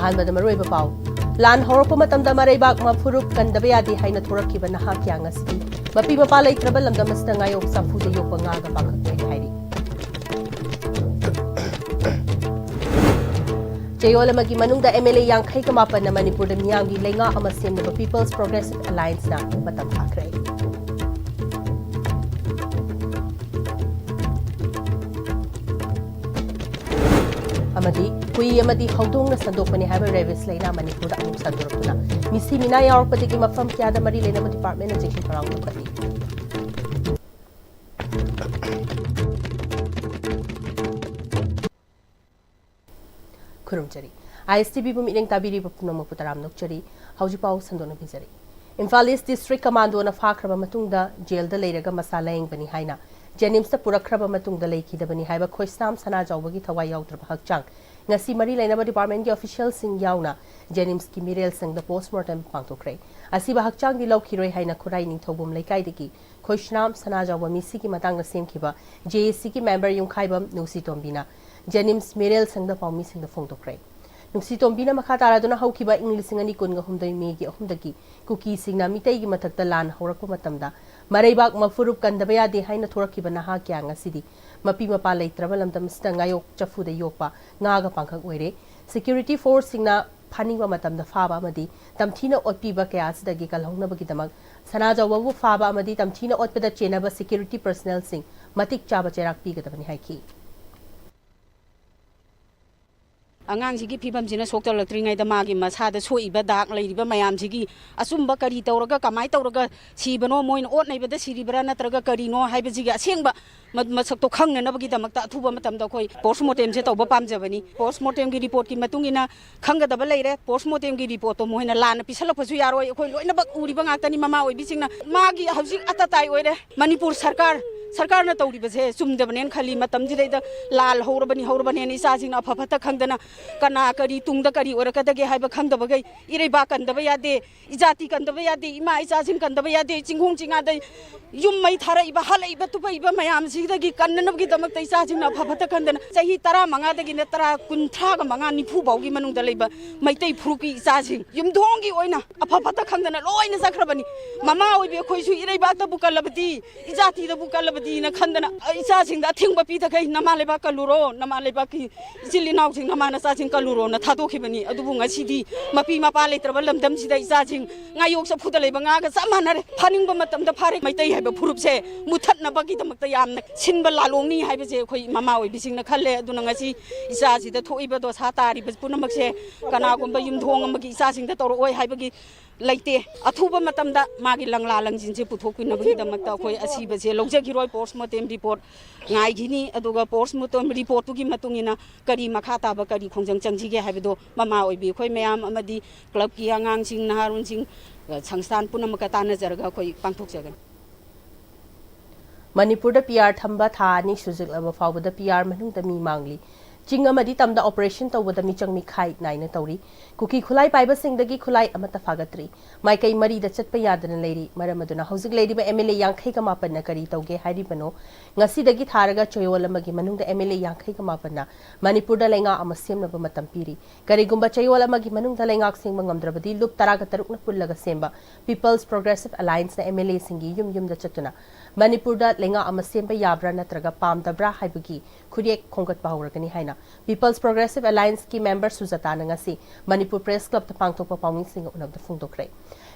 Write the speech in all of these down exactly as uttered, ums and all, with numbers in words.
ꯑꯍꯥꯟꯕꯗ ꯃꯔꯨꯑꯣꯏꯕ ꯄꯥꯎ꯫ ꯂꯥꯟ ꯍꯧꯔꯛꯄ ꯃꯇꯝꯗ ꯃꯔꯩꯕꯥꯛ ꯃꯐꯨꯔꯨꯞ ꯀꯟꯗꯕ ꯌꯥꯗꯦ ꯍꯥꯏꯅ ꯊꯣꯔꯛꯈꯤꯕ ꯅꯍꯥ ꯀꯌꯥ ꯉꯁꯤꯗꯤ ꯃꯄꯤ ꯃꯄꯥ ꯂꯩꯇ꯭ꯔꯕ ꯂꯝꯗꯝ ꯑꯁꯤꯗ ꯉꯥꯌꯣꯛ ꯆꯐꯨꯗ ꯌꯣꯛꯄ ꯉꯥꯒ ꯄꯥꯡꯈꯛ ꯑꯣꯏꯔꯦ ꯍꯥꯏꯔꯤ꯫ ꯆꯌꯣꯜ ꯑꯃꯒꯤ ꯃꯅꯨꯡꯗ ꯑꯦꯝ ꯑꯦꯜ ꯑꯦ ꯌꯥꯡꯈꯩꯒ ꯃꯥꯄꯟꯅ ꯃꯅꯤꯄꯨꯔꯗ ꯃꯤꯌꯥꯝꯒꯤ ꯂꯩꯉꯥꯛ ꯑꯃ ꯁꯦꯝꯅꯕ People's Progressive Allianceꯅ ꯃꯇꯝ ꯊꯥꯈ꯭ꯔꯦ꯫ ꯑꯃꯗꯤ ꯍꯨꯏ ꯑꯃꯗꯤ ꯍꯧꯗꯣꯡꯅ ꯁꯟꯗꯣꯛꯄꯅꯤ ꯍꯥꯏꯕ ꯔꯦꯕꯤꯁ ꯂꯥꯏꯅꯥ ꯃꯅꯤꯄꯨꯔꯗ ꯑꯃꯨꯛ ꯁꯟꯗꯣꯔꯛꯇꯨꯅ ꯃꯤꯁꯤ ꯃꯤꯅꯥ ꯌꯥꯎꯔꯛꯄꯗꯒꯤ ꯃꯐꯝ ꯀꯌꯥꯗ ꯃꯔꯤ ꯂꯩꯅꯕ ꯗꯤꯄꯥꯔꯠꯃꯦꯟꯅ ꯆꯦꯛꯁꯤꯟ ꯊꯧꯔꯥꯡ ꯂꯧꯈꯠꯂꯤ꯫ ꯈꯨꯔꯨꯝꯖꯔꯤ꯫ ꯑꯥꯏ ꯑꯦꯁ ꯇꯤ ꯚꯤꯕꯨ ꯃꯤꯠꯌꯦꯡ ꯇꯥꯕꯤꯔꯤꯕ ꯄꯨꯝꯅꯃꯛꯄꯨ ꯇꯔꯥꯝꯅ ꯑꯣꯛꯆꯔꯤ꯫ ꯍꯧꯖꯤꯛ ꯄꯥꯎ ꯁꯟꯗꯣꯛꯅ ꯄꯤꯖꯔꯤ꯫ ꯏꯝꯐꯥꯜ ꯏꯁ ꯗꯤꯁꯇ꯭ꯔꯤꯛ ꯀꯃꯥꯟꯗꯣꯅ ꯐꯥꯈ꯭ꯔꯕ ꯃꯇꯨꯡꯗ ꯖꯦꯜꯗ ꯂꯩꯔꯒ ꯃꯁꯥ ꯂꯥꯌꯦꯡꯕꯅꯤ ꯍꯥꯏꯅ ꯖꯦꯅꯤꯝꯁꯇ ꯄꯨꯔꯛꯈ꯭ꯔꯕ ꯃꯇꯨꯡꯗ ꯂꯩꯈꯤꯗꯕꯅꯤ ꯍꯥꯏꯕ ꯈꯣꯏꯁꯅꯥꯝ ꯁꯅꯥꯖꯥꯎꯕꯒꯤ ꯊꯋꯥꯏ ꯌꯥꯎꯗ꯭ꯔꯕ ꯍꯛꯆꯥꯡ ꯉꯁꯤ ꯃꯔꯤ ꯂꯩꯅꯕ ꯗꯤꯄꯥꯔꯠꯃꯦꯟꯒꯤ ꯑꯣꯐꯤꯁꯤꯌꯦꯜꯁꯤꯡ ꯌꯥꯎꯅ ꯖꯦꯅꯤꯝꯁꯀꯤ ꯃꯤꯔꯦꯜ ꯁꯪꯗ ꯄꯣꯁꯃꯣꯔꯇꯦꯝ ꯄꯥꯡꯊꯣꯛꯈ꯭ꯔꯦ꯫ ꯑꯁꯤꯕ ꯍꯛꯆꯥꯡꯗꯤ ꯂꯧꯈꯤꯔꯣꯏ ꯍꯥꯏꯅ ꯈꯨꯔꯥꯏ ꯅꯤꯡꯊꯧꯕꯝ ꯂꯩꯀꯥꯏꯗꯒꯤ ꯈꯣꯏꯁꯅꯥꯝ ꯁꯅꯥꯖꯥꯎꯕ ꯃꯤꯁꯤꯒꯤ ꯃꯇꯥꯡꯗ ꯁꯦꯝꯈꯤꯕ ꯖꯦ ꯑꯦ ꯁꯤꯒꯤ ꯃꯦꯝꯕꯔ ꯌꯨꯝꯈꯥꯏꯕꯝ ꯅꯨꯡꯁꯤꯇꯣꯝꯕꯤꯅ ꯖꯦꯅꯤꯝꯁ ꯃꯤꯔꯦꯜ ꯁꯪꯗ ꯄꯥꯎꯃꯤꯁꯤꯡꯗ ꯐꯣꯡꯗꯣꯛꯈ꯭ꯔꯦ꯫ ꯅꯨꯡꯁꯤꯇꯣꯝꯕꯤꯅ ꯃꯈꯥ ꯇꯥꯔꯗꯨꯅ ꯍꯧꯈꯤꯕ ꯏꯪ ꯂꯤꯁꯤꯡ ꯑꯅꯤ ꯀꯨꯟꯒ ꯍꯨꯝꯗꯣꯏ ꯃꯦꯒꯤ ꯑꯍꯨꯝꯗꯒꯤ ꯀꯨꯀꯤꯁꯤꯡꯅ ꯃꯤꯇꯩꯒꯤ ꯃꯊꯛꯇ ꯂꯥꯟ ꯍꯧꯔꯛꯄ ꯃꯇꯝꯗ ꯃꯔꯩꯕꯥꯛ ꯃꯐꯨꯔꯨꯞ ꯀꯟꯗꯕ ꯌꯥꯗꯦ ꯍꯥꯏꯅ ꯊꯣꯔꯛꯈꯤꯕ ꯅꯍꯥ ꯀꯌꯥ ꯉꯁꯤꯗꯤ ꯃꯄꯤ ꯃꯄꯥ ꯂꯩꯇ꯭ꯔꯕ ꯂꯝꯗꯝ ꯑꯁꯤꯗ ꯉꯥꯌꯣꯛ ꯆꯐꯨꯗ ꯌꯣꯛꯄ ꯉꯥꯒ ꯄꯥꯡꯈꯛ ꯑꯣꯏꯔꯦ꯫ ꯁꯦꯀ꯭ꯌꯨꯔꯤꯇꯤ ꯐꯣꯔꯁꯁꯤꯡꯅ ꯐꯥꯅꯤꯡꯕ ꯃꯇꯝꯗ ꯐꯥꯕ ꯑꯃꯗꯤ ꯇꯝꯊꯤꯅ ꯑꯣꯠꯄꯤꯕ ꯀꯌꯥ ꯑꯁꯤꯗꯒꯤ ꯀꯜꯍꯧꯅꯕꯒꯤꯗꯃꯛ ꯁꯅꯥꯖꯥꯎꯕꯕꯨ ꯐꯥꯕ ꯑꯃꯗꯤ ꯇꯝꯊꯤꯅ ꯑꯣꯠꯄꯗ ꯆꯦꯟꯅꯕ ꯁꯦꯀ꯭ꯌꯨꯔꯤꯇꯤ ꯄꯔꯁꯅꯦꯜꯁꯤꯡ ꯃꯇꯤꯛ ꯆꯥꯕ ꯆꯩꯔꯥꯛ ꯄꯤꯒꯗꯕꯅꯤ ꯍꯥꯏꯈꯤ꯫ ꯑꯉꯥꯡꯁꯤꯒꯤ ꯐꯤꯕꯝꯁꯤꯅ ꯁꯣꯛꯆꯜꯂꯛꯇ꯭ꯔꯤꯉꯩꯗ ꯃꯥꯒꯤ ꯃꯁꯥꯗ ꯁꯣꯛꯏꯕ ꯗꯥꯛ ꯂꯩꯔꯤꯕ ꯃꯌꯥꯝꯁꯤꯒꯤ ꯑꯆꯨꯝꯕ ꯀꯔꯤ ꯇꯧꯔꯒ, ꯀꯃꯥꯏꯅ ꯇꯧꯔꯒ ꯁꯤꯕꯅꯣ, ꯃꯣꯏꯅ ꯑꯣꯠ ꯅꯩꯕꯗ ꯁꯤꯔꯤꯕ꯭ꯔꯥ ꯅꯠꯇ꯭ꯔꯒ ꯀꯔꯤꯅꯣ ꯍꯥꯏꯕꯁꯤꯒꯤ ꯑꯁꯦꯡꯕ ꯃ-, ꯃꯁꯛꯇꯣ ꯈꯪꯅꯅꯕꯒꯤꯗꯃꯛꯇ ꯑꯊꯨꯕ ꯃꯇꯝꯗ ꯑꯩꯈꯣꯏ ꯄꯣꯁꯃꯣꯔꯇꯦꯝꯁꯦ ꯇꯧꯕ ꯄꯥꯝꯖꯕꯅꯤ꯫ ꯄꯣꯁꯃꯣꯔꯇꯦꯝꯒꯤ ꯔꯤꯄꯣꯔꯠꯀꯤ ꯃꯇꯨꯡ ꯏꯟꯅ ꯈꯪꯒꯗꯕ ꯂꯩꯔꯦ꯫ ꯄꯣꯁꯃꯣꯔꯇꯦꯝꯒꯤ ꯔꯤꯄꯣꯔꯠꯇꯣ ꯃꯣꯏꯅ ꯂꯥꯟꯅ ꯄꯤꯁꯜꯂꯛꯄꯁꯨ ꯌꯥꯔꯣꯏ꯫ ꯑꯩꯈꯣꯏ ꯂꯣꯏꯅꯃꯛ ꯎꯔꯤꯕ ꯉꯥꯛꯇꯅꯤ, ꯃꯃꯥ ꯑꯣꯏꯕꯤꯁꯤꯡꯅ꯫ ꯃꯥꯒꯤ ꯍꯧꯖꯤꯛ ꯑꯇ ꯇꯥꯏ ꯑꯣꯏꯔꯦ꯫ ꯃꯅꯤꯄꯨꯔ ꯁꯔꯀꯥꯔ, ꯁꯔꯀꯥꯔꯅ ꯇꯧꯔꯤꯕꯁꯦ ꯆꯨꯝꯗꯕꯅꯦꯅ ꯈꯜꯂꯤ꯫ ꯃꯇꯝꯁꯤꯗꯩꯗ ꯂꯥꯜ ꯍꯧꯔꯕꯅꯤ, ꯍꯧꯔꯕꯅꯦꯅ ꯏꯆꯥꯁꯤꯡꯅ ꯑꯐ ꯐꯠꯇ ꯈꯪꯗꯅ ꯀꯅꯥ ꯀꯔꯤ ꯇꯨꯡꯗ ꯀꯔꯤ ꯑꯣꯏꯔꯛꯀꯗꯒꯦ ꯍꯥꯏꯕ ꯈꯪꯗꯕꯈꯩ ꯏꯔꯩꯕꯥꯛ ꯀꯟꯗꯕ ꯌꯥꯗꯦ, ꯏꯖꯥꯇꯤ ꯀꯟꯗꯕ ꯌꯥꯗꯦ, ꯏꯃꯥ ꯏꯆꯥꯁꯤꯡ ꯀꯟꯗꯕ ꯌꯥꯗꯦ, ꯆꯤꯡꯈꯣꯡ ꯆꯤꯡꯌꯥꯗ ꯌꯨꯝ ꯃꯩ ꯊꯥꯔꯛꯏꯕ, ꯍꯜꯂꯛꯏꯕ, ꯇꯨꯞꯄꯛꯏꯕ ꯃꯌꯥꯝꯁꯤꯗꯒꯤ ꯀꯟꯅꯅꯕꯒꯤꯗꯃꯛꯇ ꯏꯆꯥꯁꯤꯡꯅ ꯑꯐ ꯐꯠꯇ ꯈꯪꯗꯅ ꯆꯍꯤ ꯇꯔꯥꯃꯉꯥꯗꯒꯤꯅ ꯇꯔꯥ, ꯀꯨꯟꯊ꯭ꯔꯥꯒ ꯃꯉꯥ, ꯅꯤꯐꯨ ꯐꯥꯎꯒꯤ ꯃꯅꯨꯡꯗ ꯂꯩꯕ ꯃꯩꯇꯩ ꯐꯨꯔꯨꯞꯀꯤ ꯏꯆꯥꯁꯤꯡ ꯌꯨꯝꯊꯣꯡꯒꯤ ꯑꯣꯏꯅ ꯑꯐ ꯐꯠꯇ ꯈꯪꯗꯅ ꯂꯣꯏꯅ ꯆꯠꯈ꯭ꯔꯕꯅꯤ꯫ ꯃꯃꯥ ꯑꯣꯏꯕꯤ ꯑꯩꯈꯣꯏꯁꯨ ꯏꯔꯩꯕꯥꯛꯇꯕꯨ ꯀꯜꯂꯕꯗꯤ, ꯏꯖꯥꯇꯤꯗꯕꯨ ꯀꯜꯂꯕꯗꯤꯅ ꯈꯟꯗꯅ ꯏꯆꯥꯁꯤꯡꯗ ꯑꯊꯤꯡꯕ ꯄꯤꯗꯈꯩ ꯅꯃꯥ ꯂꯩꯕꯥꯛ ꯀꯜꯂꯨꯔꯣ, ꯅꯃꯥ ꯂꯩꯕꯥꯛꯀꯤ ꯏꯆꯤꯜ ꯏꯅꯥꯎꯁꯤꯡ, ꯅꯃꯥ ꯅꯆꯥꯁꯤꯡ ꯀꯜꯂꯨꯔꯣꯅ ꯊꯥꯗꯣꯛꯈꯤꯕꯅꯤ꯫ ꯑꯗꯨꯕꯨ ꯉꯁꯤꯗꯤ ꯃꯄꯤ ꯃꯄꯥ ꯂꯩꯇ꯭ꯔꯕ ꯂꯝꯗꯝꯁꯤꯗ ꯏꯆꯥꯁꯤꯡ ꯉꯥꯌꯣꯛ ꯆꯐꯨꯗ ꯂꯩꯕ ꯉꯥꯒ ꯆꯞ ꯃꯥꯟꯅꯔꯦ꯫ ꯐꯥꯅꯤꯡꯕ ꯃꯇꯝꯗ ꯐꯥꯔꯦ꯫ ꯃꯩꯇꯩ ꯍꯥꯏꯕ ꯐꯨꯔꯨꯞꯁꯦ ꯃꯨꯊꯠꯅꯕꯒꯤꯗꯃꯛꯇ ꯌꯥꯝꯅ ꯁꯤꯟꯕ ꯂꯥꯂꯣꯡꯅꯤ ꯍꯥꯏꯕꯁꯦ ꯑꯩꯈꯣꯏ ꯃꯃꯥ ꯑꯣꯏꯕꯤꯁꯤꯡꯅ ꯈꯜꯂꯦ꯫ ꯑꯗꯨꯅ ꯉꯁꯤ ꯏꯆꯥꯁꯤꯗ ꯊꯣꯛꯏꯕ ꯗꯣꯁꯥ ꯇꯥꯔꯤꯕ ꯄꯨꯝꯅꯃꯛꯁꯦ ꯀꯅꯥꯒꯨꯝꯕ ꯌꯨꯝꯊꯣꯡ ꯑꯃꯒꯤ ꯏꯆꯥꯁꯤꯡꯗ ꯇꯧꯔꯛꯑꯣꯏ ꯍꯥꯏꯕꯒꯤ ꯂꯩꯇꯦ꯫ ꯑꯊꯨꯕ ꯃꯇꯝꯗ ꯃꯥꯒꯤ ꯂꯪꯂꯥ ꯂꯪꯖꯤꯟꯁꯦ ꯄꯨꯊꯣꯛꯄꯤꯅꯕꯒꯤꯗꯃꯛꯇ ꯑꯩꯈꯣꯏ ꯑꯁꯤꯕꯁꯦ ꯂꯧꯖꯈꯤꯔꯣꯏ꯫ ꯄꯣꯁꯃꯣꯔꯇꯦꯝ ꯔꯤꯄꯣꯔꯠ ꯉꯥꯏꯈꯤꯅꯤ, ꯑꯗꯨꯒ ꯄꯣꯁꯃꯣꯔꯇꯦꯝ ꯔꯤꯄꯣꯔꯠꯇꯨꯒꯤ ꯃꯇꯨꯡ ꯏꯟꯅ ꯀꯔꯤ ꯃꯈꯥ ꯇꯥꯕ ꯀꯔꯤ ꯈꯣꯡꯖꯪ ꯆꯪꯁꯤꯒꯦ ꯍꯥꯏꯕꯗꯣ ꯃꯃꯥ ꯑꯣꯏꯕꯤ ꯑꯩꯈꯣꯏ ꯃꯌꯥꯝ ꯑꯃꯗꯤ ꯀ꯭ꯂꯕꯀꯤ ꯑꯉꯥꯡꯁꯤꯡ, ꯅꯍꯥꯔꯣꯟꯁꯤꯡ, ꯁꯪꯁꯊꯥꯟ ꯄꯨꯝꯅꯃꯛꯀ ꯇꯥꯟꯅꯖꯔꯒ ꯑꯩꯈꯣꯏ ꯄꯥꯡꯊꯣꯛꯆꯒꯅꯤ꯫ ꯃꯅꯤꯄꯨꯔꯗ ꯄꯤ ꯑꯥꯔ ꯊꯝꯕ ꯊꯥ ꯑꯅꯤ ꯁꯨꯖꯤꯜꯂꯕ ꯐꯥꯎꯕꯗ ꯄꯤ ꯑꯥꯔ ꯃꯅꯨꯡꯗ ꯃꯤ ꯃꯥꯡꯂꯤ꯫ ꯆꯤꯡ ꯑꯃꯗꯤ ꯇꯝꯗ ꯑꯣꯄꯔꯦꯁꯟ ꯇꯧꯕꯗ ꯃꯤꯆꯪ ꯃꯤꯈꯥꯏ ꯅꯥꯏꯅ ꯇꯧꯔꯤ꯫ ꯀꯨꯀꯤ ꯈꯨꯠꯂꯥꯏ ꯄꯥꯏꯕꯁꯤꯡꯗꯒꯤ ꯈꯨꯠꯂꯥꯏ ꯑꯃꯠꯇ ꯐꯥꯒꯠꯇ꯭ꯔꯤ꯫ ꯃꯥꯏꯀꯩ ꯃꯔꯤꯗ ꯆꯠꯄ ꯌꯥꯗꯅ ꯂꯩꯔꯤ꯫ ꯃꯔꯝ ꯑꯗꯨꯅ ꯍꯧꯖꯤꯛ ꯂꯩꯔꯤꯕ ꯑꯦꯝ ꯑꯦꯜ ꯑꯦ ꯌꯥꯡꯈꯩꯒ ꯃꯥꯄꯟꯅ ꯀꯔꯤ ꯇꯧꯒꯦ ꯍꯥꯏꯔꯤꯕꯅꯣ? ꯉꯁꯤꯗꯒꯤ ꯊꯥꯔꯒ ꯆꯌꯣꯜ ꯑꯃꯒꯤ ꯃꯅꯨꯡꯗ ꯑꯦꯝ ꯑꯦꯜ ꯑꯦ ꯌꯥꯡꯈꯩꯒ ꯃꯥꯄꯟꯅ ꯃꯅꯤꯄꯨꯔꯗ ꯂꯩꯉꯥꯛ ꯑꯃ ꯁꯦꯝꯅꯕ ꯃꯇꯝ ꯄꯤꯔꯤ꯫ ꯀꯔꯤꯒꯨꯝꯕ ꯆꯌꯣꯜ ꯑꯃꯒꯤ ꯃꯅꯨꯡꯗ ꯂꯩꯉꯥꯛ ꯁꯦꯝꯕ ꯉꯝꯗ꯭ꯔꯕꯗꯤ ꯂꯨꯞ ꯇꯔꯥꯒ ꯇꯔꯨꯛꯅ ꯄꯨꯜꯂꯒ ꯁꯦꯝꯕ ꯄꯤꯄꯜꯁ ꯄ꯭ꯔꯣꯒ꯭ꯔꯦꯁꯤꯚ ꯑꯦꯂꯥꯏꯟꯁꯅ ꯑꯦꯝ ꯑꯦꯜ ꯑꯦꯁꯤꯡꯒꯤ ꯌꯨꯝ ꯌꯨꯝꯗ ꯆꯠꯇꯨꯅ ꯃꯅꯤꯄꯨꯔꯗ ꯂꯩꯉꯥꯛ ꯑꯃ ꯁꯦꯝꯕ ꯌꯥꯕ꯭ꯔꯥ ꯅꯠꯇ꯭ꯔꯒ ꯄꯥꯝꯗꯕ꯭ꯔꯥ ꯍꯥꯏꯕꯒꯤ ꯈꯨꯔꯦꯛ ꯈꯣꯡꯒꯠꯄ ꯍꯧꯔꯒꯅꯤ ꯍꯥꯏꯅ ꯄꯤꯄꯜꯁ ꯄ꯭ꯔꯣꯒ꯭ꯔꯦꯁꯤꯚ ꯑꯦꯂꯥꯏꯟꯁꯀꯤ ꯃꯦꯝꯕꯔ ꯁꯨꯖꯥꯇꯥꯅ ꯉꯁꯤ ꯃꯅꯤꯄꯨꯔ ꯄ꯭ꯔꯦꯁ ꯀ꯭ꯂꯕꯇ ꯄꯥꯡꯊꯣꯛꯄ ꯄꯥꯎꯃꯤꯁꯤꯡꯒ ꯎꯅꯕꯗ ꯐꯣꯡꯗꯣꯛꯈ꯭ꯔꯦ꯫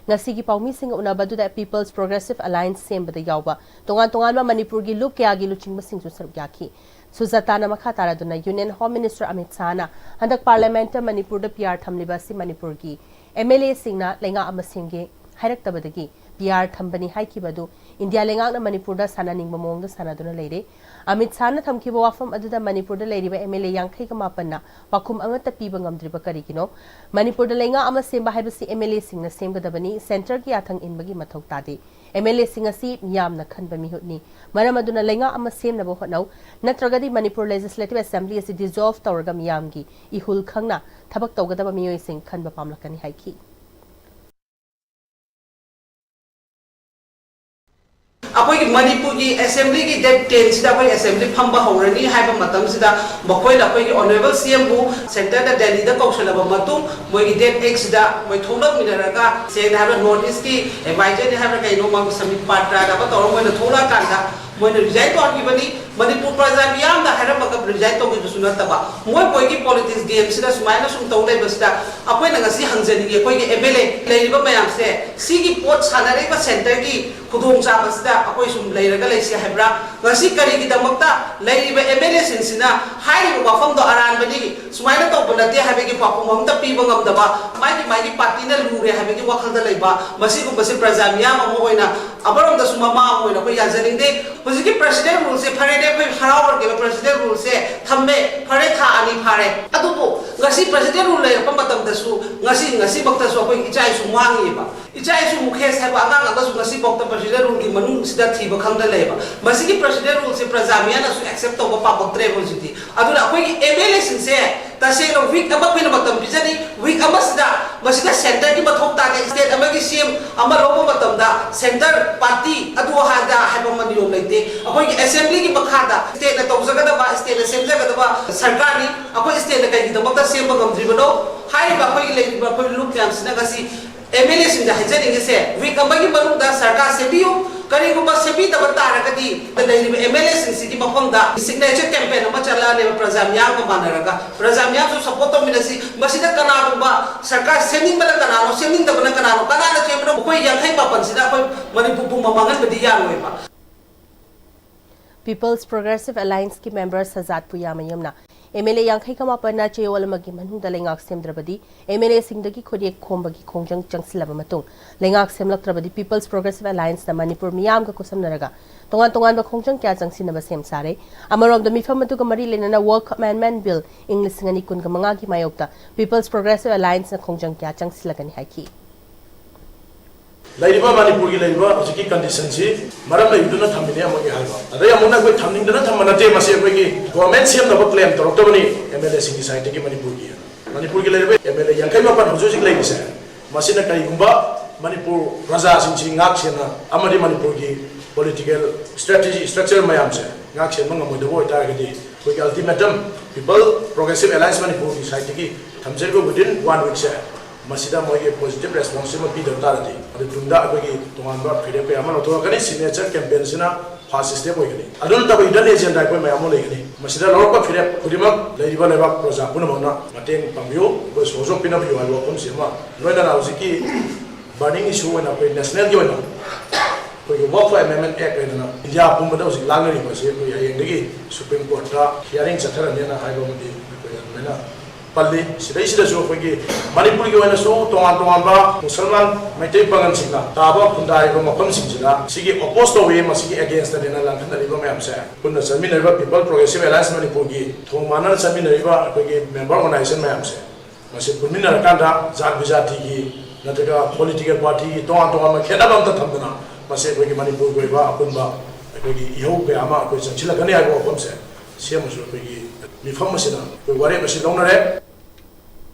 ꯉꯁꯤꯒꯤ ꯄꯥꯎꯃꯤꯁꯤꯡꯒ ꯎꯅꯕ ꯑꯗꯨꯗ ꯄꯤꯄꯜꯁ ꯄ꯭ꯔꯣꯒ꯭ꯔꯦꯁꯤꯚ ꯑꯦꯂꯥꯏꯟꯁ ꯁꯦꯝꯕꯗ ꯌꯥꯎꯕ ꯇꯣꯉꯥꯟ ꯇꯣꯉꯥꯟꯕ ꯃꯅꯤꯄꯨꯔꯒꯤ ꯂꯨꯞ ꯀꯌꯥꯒꯤ ꯂꯨꯆꯤꯡꯕꯁꯤꯡꯁꯨ ꯁꯔꯨꯛ ꯌꯥꯈꯤ꯫ ꯁꯨꯖꯥꯇꯥꯅ ꯃꯈꯥ ꯇꯥꯔꯗꯨꯅ ꯌꯨꯅꯤꯌꯟ ꯍꯣꯝ ꯃꯤꯅꯤꯁꯇꯔ ꯑꯃꯤꯠ ꯁꯥꯍꯅ ꯍꯟꯗꯛ ꯄꯥꯔꯂꯤꯌꯥꯃꯦꯟꯠꯇ ꯃꯅꯤꯄꯨꯔꯗ ꯄꯤ ꯑꯥꯔ ꯊꯝꯂꯤꯕ ꯑꯁꯤ ꯃꯅꯤꯄꯨꯔꯒꯤ ꯑꯦꯝ ꯑꯦꯜ ꯑꯦꯁꯤꯡꯅ ꯂꯩꯉꯥꯛ ꯑꯃ ꯁꯦꯝꯒꯦ ꯍꯥꯏꯔꯛꯇꯕꯗꯒꯤ ꯄꯤ ꯑꯥꯔ ꯊꯝꯕꯅꯤ ꯍꯥꯏꯈꯤꯕ ꯑꯗꯨ ꯏꯟꯗꯤꯌꯥ ꯂꯩꯉꯥꯛꯅ ꯃꯅꯤꯄꯨꯔꯗ ꯁꯥꯟꯅꯅꯤꯡꯕ ꯃꯑꯣꯡꯗ ꯁꯥꯟꯅꯗꯨꯅ ꯂꯩꯔꯦ꯫ ꯑꯃꯤꯠ ꯁꯥꯍꯅ ꯊꯝꯈꯤꯕ ꯋꯥꯐꯝ ꯑꯗꯨꯗ ꯃꯅꯤꯄꯨꯔꯗ ꯂꯩꯔꯤꯕ ꯑꯦꯝ ꯑꯦꯜ ꯑꯦ ꯌꯥꯡꯈꯩꯒ ꯃꯥꯄꯟꯅ ꯄꯥꯎꯈꯨꯝ ꯑꯃꯠꯇ ꯄꯤꯕ ꯉꯝꯗ꯭ꯔꯤꯕ ꯀꯔꯤꯒꯤꯅꯣ? ꯃꯅꯤꯄꯨꯔꯗ ꯂꯩꯉꯥꯛ ꯑꯃ ꯁꯦꯝꯕ ꯍꯥꯏꯕꯁꯤ ꯑꯦꯝ ꯑꯦꯜ ꯑꯦꯁꯤꯡꯅ ꯁꯦꯝꯒꯗꯕꯅꯤ, ꯁꯦꯟꯇꯔꯒꯤ ꯌꯥꯊꯪ ꯏꯟꯕꯒꯤ ꯃꯊꯧ ꯇꯥꯗꯦ꯫ ꯑꯦꯝ ꯑꯦꯜ ꯑꯦꯁꯤꯡ ꯑꯁꯤ ꯃꯤꯌꯥꯝꯅ ꯈꯟꯕ ꯃꯤꯍꯨꯠꯅꯤ꯫ ꯃꯔꯝ ꯑꯗꯨꯅ ꯂꯩꯉꯥꯛ ꯑꯃ ꯁꯦꯝꯅꯕ ꯍꯣꯠꯅꯧ, ꯅꯠꯇ꯭ꯔꯒꯗꯤ ꯃꯅꯤꯄꯨꯔ ꯂꯦꯖꯤꯁꯂꯦꯇꯤꯚ ꯑꯦꯁꯦꯝꯕ꯭ꯂꯤ ꯑꯁꯤ ꯗꯤꯖꯣꯜꯚ ꯇꯧꯔꯒ ꯃꯤꯌꯥꯝꯒꯤ ꯏꯍꯨꯜ ꯈꯪꯅ ꯊꯕꯛ ꯇꯧꯒꯗꯕ ꯃꯤꯑꯣꯏꯁꯤꯡ ꯈꯟꯕ ꯄꯥꯝꯂꯛꯀꯅꯤ ꯍꯥꯏꯈꯤ꯫ ꯑꯩꯈꯣꯏꯒꯤ ꯃꯅꯤꯄꯨꯔꯒꯤ ꯑꯦꯁꯦꯝꯕ꯭ꯂꯤꯒꯤ ꯗꯦꯠ ꯇꯦꯟꯁꯤꯗ ꯑꯩꯈꯣꯏ ꯑꯦꯁꯦꯝꯕ꯭ꯂꯤ ꯐꯝꯕ ꯍꯧꯔꯅꯤ ꯍꯥꯏꯕ ꯃꯇꯝꯁꯤꯗ ꯃꯈꯣꯏꯅ ꯑꯩꯈꯣꯏꯒꯤ ꯑꯣꯅꯔꯦꯕꯜ ꯁꯤ ꯑꯦꯝꯕꯨ ꯁꯦꯟꯇꯔꯗ ꯗꯦꯜꯂꯤꯗ ꯀꯧꯁꯜꯂꯕ ꯃꯇꯨꯡ ꯃꯣꯏꯒꯤ ꯗꯦꯠ ꯑꯩꯠꯁꯤꯗ ꯃꯣꯏ ꯊꯣꯛꯂꯛꯃꯤꯟꯅꯔꯒ ꯁꯦꯡꯅ ꯍꯥꯏꯕ ꯅꯣꯔꯠ ꯏꯁꯀꯤ ꯑꯦꯗꯚꯥꯏꯖꯔꯅꯤ ꯍꯥꯏꯕ꯭ꯔꯥ ꯀꯩꯅꯣ ꯃꯥꯕꯨ ꯁꯃꯤꯠ ꯄꯥꯇ꯭ꯔꯥꯗ ꯑꯃ ꯇꯧꯔꯒ ꯃꯣꯏꯅ ꯊꯣꯛꯂꯛꯑꯀꯥꯟꯗ ꯃꯣꯏꯅ ꯔꯤꯖꯥꯏꯟ ꯇꯧꯍꯟꯈꯤꯕꯅꯤ꯫ ꯃꯅꯤꯄꯨꯔ ꯄ꯭ꯔꯖꯥ ꯃꯤꯌꯥꯝꯗ ꯍꯥꯏꯔꯝꯃꯒ ꯔꯤꯖꯥꯏꯟ ꯇꯧꯈꯤꯕꯁꯨ ꯅꯠꯇꯕ ꯃꯣꯏ ꯃꯣꯏꯒꯤ ꯄꯣꯂꯤꯇꯤꯛꯁ ꯒꯦꯝꯁꯤꯗ ꯁꯨꯃꯥꯏꯅ ꯁꯨꯝ ꯇꯧ ꯂꯩꯕꯁꯤꯗ ꯑꯩꯈꯣꯏꯅ ꯉꯁꯤ ꯍꯪꯖꯅꯤꯡꯉꯤ, ꯑꯩꯈꯣꯏꯒꯤ ꯑꯦꯝ ꯑꯦꯜ ꯑꯦ ꯂꯩꯔꯤꯕ ꯃꯌꯥꯝꯁꯦ ꯁꯤꯒꯤ ꯄꯣꯠ ꯁꯥꯟꯅꯔꯤꯕ ꯁꯦꯟꯇꯔꯒꯤ ꯈꯨꯗꯣꯡꯆꯥꯕꯁꯤꯗ ꯑꯩꯈꯣꯏ ꯁꯨꯝ ꯂꯩꯔꯒ ꯂꯩꯁꯤ ꯍꯥꯏꯕ꯭ꯔꯥ? ꯉꯁꯤ ꯀꯔꯤꯒꯤꯗꯃꯛꯇ ꯂꯩꯔꯤꯕ ꯑꯦꯝ ꯑꯦꯜ ꯑꯦꯁꯤꯡꯁꯤꯅ ꯍꯥꯏꯔꯤꯕ ꯋꯥꯐꯝꯗꯣ ꯑꯔꯥꯟꯕꯅꯤ, ꯁꯨꯃꯥꯏꯅ ꯇꯧꯕ ꯅꯠꯇꯦ ꯍꯥꯏꯕꯒꯤ ꯄꯥꯎꯈꯨꯝ ꯑꯃꯇ ꯄꯤꯕ ꯉꯝꯗꯕ, ꯃꯥꯒꯤ ꯃꯥꯒꯤ ꯄꯥꯔꯇꯤꯅ ꯂꯨꯔꯦ ꯍꯥꯏꯕꯒꯤ ꯋꯥꯈꯜꯗ ꯂꯩꯕ, ꯃꯁꯤꯒꯨꯝꯕꯁꯤ ꯄ꯭ꯔꯖꯥ ꯃꯤꯌꯥꯝ ꯑꯃ ꯑꯣꯏꯅ ꯑꯃꯔꯣꯝꯗꯁꯨ ꯃꯃꯥ ꯑꯃ ꯑꯣꯏꯅ ꯑꯩꯈꯣꯏ ꯌꯥꯖꯅꯤꯡꯗꯦ꯫ ꯍꯧꯖꯤꯛꯀꯤ ꯄ꯭ꯔꯁꯤꯗꯦꯟ ꯔꯨꯜꯁꯦ ꯐꯔꯦꯅꯦ, ꯑꯩꯈꯣꯏ ꯍꯔꯥꯎꯔꯒꯦꯕ, ꯄ꯭ꯔꯁꯤꯗꯦꯟ ꯔꯨꯜꯁꯦ ꯊꯝꯃꯦ, ꯐꯔꯦ, ꯊꯥ ꯑꯅꯤ ꯐꯥꯔꯦ꯫ ꯑꯗꯨꯕꯨ ꯉꯁꯤ ꯄ꯭ꯔꯁꯤꯗꯦꯟ ꯔꯨꯜ ꯂꯩꯔꯛꯄ ꯃꯇꯝꯗꯁꯨ ꯉꯁꯤ, ꯉꯁꯤꯃꯛꯇꯁꯨ ꯑꯩꯈꯣꯏ ꯏꯆꯥ ꯏꯁꯨ ꯃꯥꯡꯉꯤꯕ꯫ ꯏꯆꯥ ꯏꯁꯨ ꯃꯨꯈꯦꯁ ꯍꯥꯏꯕ ꯑꯉꯥꯡ ꯑꯃꯁꯨ ꯉꯁꯤꯐꯥꯎꯗ ꯄ꯭ꯔꯁꯤꯗꯦꯟ ꯔꯨꯜꯒꯤ ꯃꯅꯨꯡꯁꯤꯗ ꯊꯤꯕ ꯈꯪꯗ ꯂꯩꯌꯦꯕ꯫ ꯃꯁꯤꯒꯤ ꯄ꯭ꯔꯁꯤꯗꯦꯟ ꯔꯨꯜꯁꯦ ꯄ꯭ꯔꯖꯥ ꯃꯤꯌꯥꯝꯅꯁꯨ ꯑꯦꯛꯁꯦꯞ ꯇꯧꯕ ꯄꯥꯝꯃꯛꯇ꯭ꯔꯦꯕ ꯍꯧꯖꯤꯛꯇꯤ꯫ ꯑꯗꯨꯅ ꯑꯩꯈꯣꯏꯒꯤ ꯑꯦꯝ ꯑꯦꯜ ꯑꯦꯁꯤꯡꯁꯦ ꯇꯁꯦꯡꯅ ꯋꯤꯛ ꯑꯃ ꯑꯩꯈꯣꯏꯅ ꯃꯇꯝ ꯄꯤꯖꯔꯤ, ꯋꯤꯛ ꯑꯃꯁꯤꯗ ꯃꯁꯤꯗ ꯁꯦꯟꯇꯔꯒꯤ ꯃꯊꯧ ꯇꯥꯗꯦ꯫ ꯁ꯭ꯇꯦꯠ ꯑꯃꯒꯤ ꯁꯤ ꯑꯦꯝ ꯑꯃ ꯂꯧꯕ ꯃꯇꯝꯗ ꯁꯦꯟꯇꯔ ꯄꯥꯔꯇꯤ ꯑꯗꯨ ꯑꯗꯥ ꯍꯥꯏꯕ ꯑꯃ ꯅꯤꯌꯣꯝ ꯂꯩꯇꯦ꯫ ꯑꯩꯈꯣꯏꯒꯤ ꯑꯦꯁꯦꯝꯕ꯭ꯂꯤꯒꯤ ꯃꯈꯥꯗ ꯁ꯭ꯇꯦꯠꯅ ꯇꯧꯖꯒꯗꯕ, ꯁ꯭ꯇꯦꯠꯅ ꯁꯦꯝꯖꯒꯗꯕ ꯁꯔꯀꯥꯔꯅꯤ꯫ ꯑꯩꯈꯣꯏ ꯁ꯭ꯇꯦꯠꯅ ꯀꯩꯒꯤꯗꯃꯛꯇ ꯁꯦꯝꯕ ꯉꯝꯗ꯭ꯔꯤꯕꯅꯣ? ꯍꯥꯏꯔꯤꯕ ꯑꯩꯈꯣꯏꯒꯤ ꯂꯩꯔꯤꯕ ꯑꯩꯈꯣꯏ ꯂꯨꯞ ꯃꯌꯥꯝꯁꯤꯅ ꯉꯁꯤ ꯑꯦꯝ ꯑꯦꯜ ꯑꯦꯁꯤꯡꯗ ꯍꯥꯏꯖꯅꯤꯡꯉꯤꯁꯦ, ꯋꯤꯛ ꯑꯃꯒꯤ ꯃꯅꯨꯡꯗ ꯁꯔꯀꯥꯔ ꯁꯦꯝꯕꯤꯌꯨ꯫ ꯀꯔꯤꯒꯨꯝꯕ ꯁꯦꯝꯕꯤꯗꯕ ꯇꯥꯔꯒꯗꯤ ꯂꯩꯔꯤꯕ ꯑꯦꯝ ꯑꯦꯜ ꯑꯦꯁꯤꯡꯁꯤꯒꯤ ꯃꯐꯝꯗ ꯁꯤꯒꯅꯦꯆꯔ ꯀꯦꯝꯄꯦꯟ ꯑꯃ ꯆꯠꯂꯛꯑꯅꯦꯕ ꯄ꯭ꯔꯖꯥ ꯃꯤꯌꯥꯝꯒ ꯃꯥꯟꯅꯔꯒ꯫ ꯄ꯭ꯔꯖꯥ ꯃꯤꯌꯥꯝꯁꯨ ꯁꯄꯣꯔꯠ ꯇꯧꯃꯤꯟꯅꯁꯤ꯫ ꯃꯁꯤꯗ ꯀꯅꯥꯒꯨꯝꯕ ꯁꯔꯀꯥꯔ ꯁꯦꯝꯅꯤꯡꯕꯅ ꯀꯅꯥꯅꯣ, ꯁꯦꯝꯅꯤꯡꯗꯕꯅ ꯀꯅꯥꯅꯣ, ꯀꯅꯥꯅ ꯁꯦꯝꯕꯅꯣ? ꯑꯩꯈꯣꯏ ꯌꯥꯡꯈꯩ ꯃꯥꯄꯟꯁꯤꯅ ꯑꯩꯈꯣꯏ ꯃꯅꯤꯄꯨꯔ ꯄꯨꯝꯕ ꯃꯥꯡꯍꯟꯕꯗꯤ ꯌꯥꯔꯣꯏꯕ꯫ People's Progressive Allianceꯀꯤ ꯃꯦꯝꯕꯔ ꯁꯖꯥꯠ ꯄꯨꯌꯥꯃꯌꯨꯝꯅ ꯑꯦꯝ ꯑꯦꯜ ꯑꯦ ꯌꯥꯡꯈꯩꯒ ꯃꯥꯄꯟꯅ ꯆꯌꯣꯜ ꯑꯃꯒꯤ ꯃꯅꯨꯡꯗ ꯂꯩꯉꯥꯛ ꯁꯦꯝꯗ꯭ꯔꯕꯗꯤ ꯑꯦꯝ ꯑꯦꯜ ꯑꯦꯁꯤꯡꯗꯒꯤ ꯈꯨꯠꯌꯦꯛ ꯈꯣꯝꯕꯒꯤ ꯈꯣꯡꯖꯪ ꯆꯪꯁꯤꯜꯂꯕ ꯃꯇꯨꯡ, ꯂꯩꯉꯥꯛ ꯁꯦꯝꯂꯛꯇ꯭ꯔꯕꯗꯤ People's Progressive Allianceꯅ ꯃꯅꯤꯄꯨꯔ ꯃꯤꯌꯥꯝꯒ ꯈꯨꯠꯁꯝꯅꯔꯒ ꯇꯣꯉꯥꯟ ꯇꯣꯉꯥꯟꯕ ꯈꯣꯡꯖꯪ ꯀꯌꯥ ꯆꯪꯁꯤꯟꯅꯕ ꯁꯦꯝ ꯁꯥꯔꯦ꯫ ꯑꯃꯔꯣꯝꯗ, ꯃꯤꯐꯝ ꯑꯗꯨꯒ ꯃꯔꯤ ꯂꯩꯅꯅ Work Amendment Bill ꯏꯪ ꯂꯤꯁꯤꯡ ꯑꯅꯤ ꯀꯨꯟꯒ ꯃꯉꯥꯒꯤ ꯃꯥꯌꯣꯛꯇ People's Progressive Allianceꯅ ꯈꯣꯡꯖꯪ ꯀꯌꯥ ꯆꯪꯁꯤꯜꯂꯒꯅꯤ ꯍꯥꯏꯈꯤ꯫ ꯂꯩꯔꯤꯕ ꯃꯅꯤꯄꯨꯔꯒꯤ ꯂꯩꯔꯤꯕ ꯍꯧꯖꯤꯛꯀꯤ conditionꯁꯤ ꯃꯔꯝ ꯂꯩꯕꯗꯨꯅ ꯊꯝꯃꯤꯅꯦ ꯑꯃꯒꯤ ꯍꯥꯏꯕ꯫ ꯑꯗꯩ ꯑꯃꯨꯛꯅ ꯑꯩꯈꯣꯏ ꯊꯝꯅꯤꯡꯗꯅ ꯊꯝꯕ ꯅꯠꯇꯦ, ꯃꯁꯤ ꯑꯩꯈꯣꯏꯒꯤ government ꯁꯦꯝꯅꯕ claim ꯇꯧꯔꯛꯇꯕꯅꯤ ꯑꯦꯝ ꯑꯦꯜ ꯑꯦꯁꯤꯡꯒꯤ sideꯇꯒꯤ ꯃꯅꯤꯄꯨꯔꯒꯤ꯫ ꯃꯅꯤꯄꯨꯔꯒꯤ ꯂꯩꯔꯤꯕ ꯑꯦꯝ ꯑꯦꯜ ꯑꯦ ꯌꯥꯡꯈꯩ ꯃꯥꯄꯟ ꯍꯧꯖꯤꯛ ꯍꯧꯖꯤꯛ ꯂꯩꯔꯤꯁꯦ, ꯃꯁꯤꯅ ꯀꯔꯤꯒꯨꯝꯕ ꯃꯅꯤꯄꯨꯔ ꯄ꯭ꯔꯖꯥꯁꯤꯡꯁꯤ ꯉꯥꯛ ꯁꯦꯟꯅ ꯑꯃꯗꯤ ꯃꯅꯤꯄꯨꯔꯒꯤ political strategy, structure ꯃꯌꯥꯝꯁꯦ ꯉꯥꯛ ꯁꯦꯟꯕ ꯉꯝꯃꯣꯏꯗꯕ ꯑꯣꯏꯇꯥꯔꯒꯗꯤ, ꯑꯩꯈꯣꯏꯒꯤ ultimatum People's Progressive Alliance ꯃꯅꯤꯄꯨꯔꯒꯤ sideꯇꯒꯤ ꯊꯝꯖꯔꯤꯕ within one weekꯁꯦ, ꯃꯁꯤꯗ ꯃꯣꯏꯒꯤ positive response ꯑꯃ ꯄꯤꯗꯕ ꯇꯥꯔꯗꯤ, ꯑꯗꯨ ꯇꯨꯡꯗ ꯑꯩꯈꯣꯏꯒꯤ ꯇꯣꯉꯥꯟꯕ ꯐꯤꯔꯦꯞ ꯀꯌꯥ ꯑꯃ ꯂꯧꯊꯣꯛꯂꯛꯀꯅꯤ꯫ Signature campaignꯁꯤꯅ first step ꯑꯣꯏꯒꯅꯤ꯫ ꯑꯗꯨ ꯅꯠꯇꯕ hidden agenda ꯑꯩꯈꯣꯏ ꯃꯌꯥꯝ ꯑꯃ ꯂꯩꯒꯅꯤ꯫ ꯃꯁꯤꯗ ꯂꯧꯔꯛꯄ ꯐꯤꯔꯦꯞ ꯈꯨꯗꯤꯡꯃꯛ ꯂꯩꯔꯤꯕ ꯂꯩꯕꯥꯛ ꯄ꯭ꯔꯖꯥ ꯄꯨꯝꯅꯃꯛꯅ ꯃꯇꯦꯡ ꯄꯥꯡꯕꯤꯌꯨ, ꯑꯩꯈꯣꯏ ꯁꯍꯖꯣꯒ ꯄꯤꯅꯕꯤꯌꯨ ꯍꯥꯏꯕ ꯋꯥꯐꯝꯁꯤ ꯑꯃ, ꯂꯣꯏꯅꯅ ꯍꯧꯖꯤꯛꯀꯤ burning issue ꯑꯣꯏꯅ ꯑꯩꯈꯣꯏ nationalꯒꯤ ꯑꯣꯏꯅ ꯑꯩꯈꯣꯏꯒꯤ Waqf Amendment Act ꯍꯥꯏꯗꯅ ꯏꯟꯗꯤꯌꯥ ꯄꯨꯝꯕꯗ ꯍꯧꯖꯤꯛ ꯂꯥꯡꯅꯔꯤꯕ ꯑꯁꯤ ꯑꯩꯈꯣꯏ ꯍꯌꯦꯡꯗꯒꯤ Supreme Courtꯇ hearing ꯆꯠꯊꯔꯅꯤꯅ ꯍꯥꯏꯕ ꯑꯃꯗꯤ ꯑꯩꯈꯣꯏ ꯑꯗꯨꯃꯥꯏꯅ ꯄꯜꯂꯤ꯫ ꯁꯤꯗꯩꯁꯤꯗꯁꯨ ꯑꯩꯈꯣꯏꯒꯤ ꯃꯅꯤꯄꯨꯔꯒꯤ ꯑꯣꯏꯅꯁꯨ ꯇꯣꯉꯥꯟ ꯇꯣꯉꯥꯟꯕ ꯃꯨꯁꯜꯃꯥꯟ ꯃꯩꯇꯩ ꯄꯥꯉꯜꯁꯤꯡꯅ ꯇꯥꯕ ꯈꯨꯟꯗꯥꯔꯤꯕ ꯃꯐꯝꯁꯤꯡꯁꯤꯗ ꯁꯤꯒꯤ oppose ꯇꯧꯏ, ꯃꯁꯤꯒꯤ againstꯅꯦꯅ ꯂꯥꯡꯈꯠꯅꯔꯤꯕ ꯃꯌꯥꯝꯁꯦ ꯄꯨꯟꯅ ꯆꯠꯃꯤꯟꯅꯔꯤꯕ People's Progressive Alliance ꯃꯅꯤꯄꯨꯔꯒꯤ ꯊꯣꯡ ꯃꯥꯟꯅꯅ ꯆꯠꯃꯤꯟꯅꯔꯤꯕ ꯑꯩꯈꯣꯏꯒꯤ member organisation ꯃꯌꯥꯝꯁꯦ ꯃꯁꯤ ꯄꯨꯟꯃꯤꯟꯅꯔꯀꯥꯟꯗ ꯖꯥꯠ ꯕꯤꯖꯥꯇꯤꯒꯤ ꯅꯠꯇ꯭ꯔꯒ political partyꯒꯤ ꯇꯣꯉꯥꯟ ꯇꯣꯉꯥꯟꯕ ꯈꯦꯠꯅꯕ ꯑꯝꯇ ꯊꯝꯗꯅ ꯃꯁꯤ ꯑꯩꯈꯣꯏꯒꯤ ꯃꯅꯤꯄꯨꯔꯒꯤ ꯑꯣꯏꯕ ꯑꯄꯨꯟꯕ ꯑꯩꯈꯣꯏꯒꯤ ꯏꯍꯧ ꯀꯌꯥ ꯑꯃ ꯑꯩꯈꯣꯏ ꯆꯪꯁꯤꯜꯂꯛꯀꯅꯤ ꯍꯥꯏꯕ ꯋꯥꯐꯝꯁꯦ ꯁꯤ ꯑꯃꯁꯨ ꯑꯩꯈꯣꯏꯒꯤ ꯃꯤꯐꯝ ꯑꯁꯤꯗ ꯑꯩꯈꯣꯏ ꯋꯥꯔꯦꯞ ꯑꯁꯤ ꯂꯧꯅꯔꯦ꯫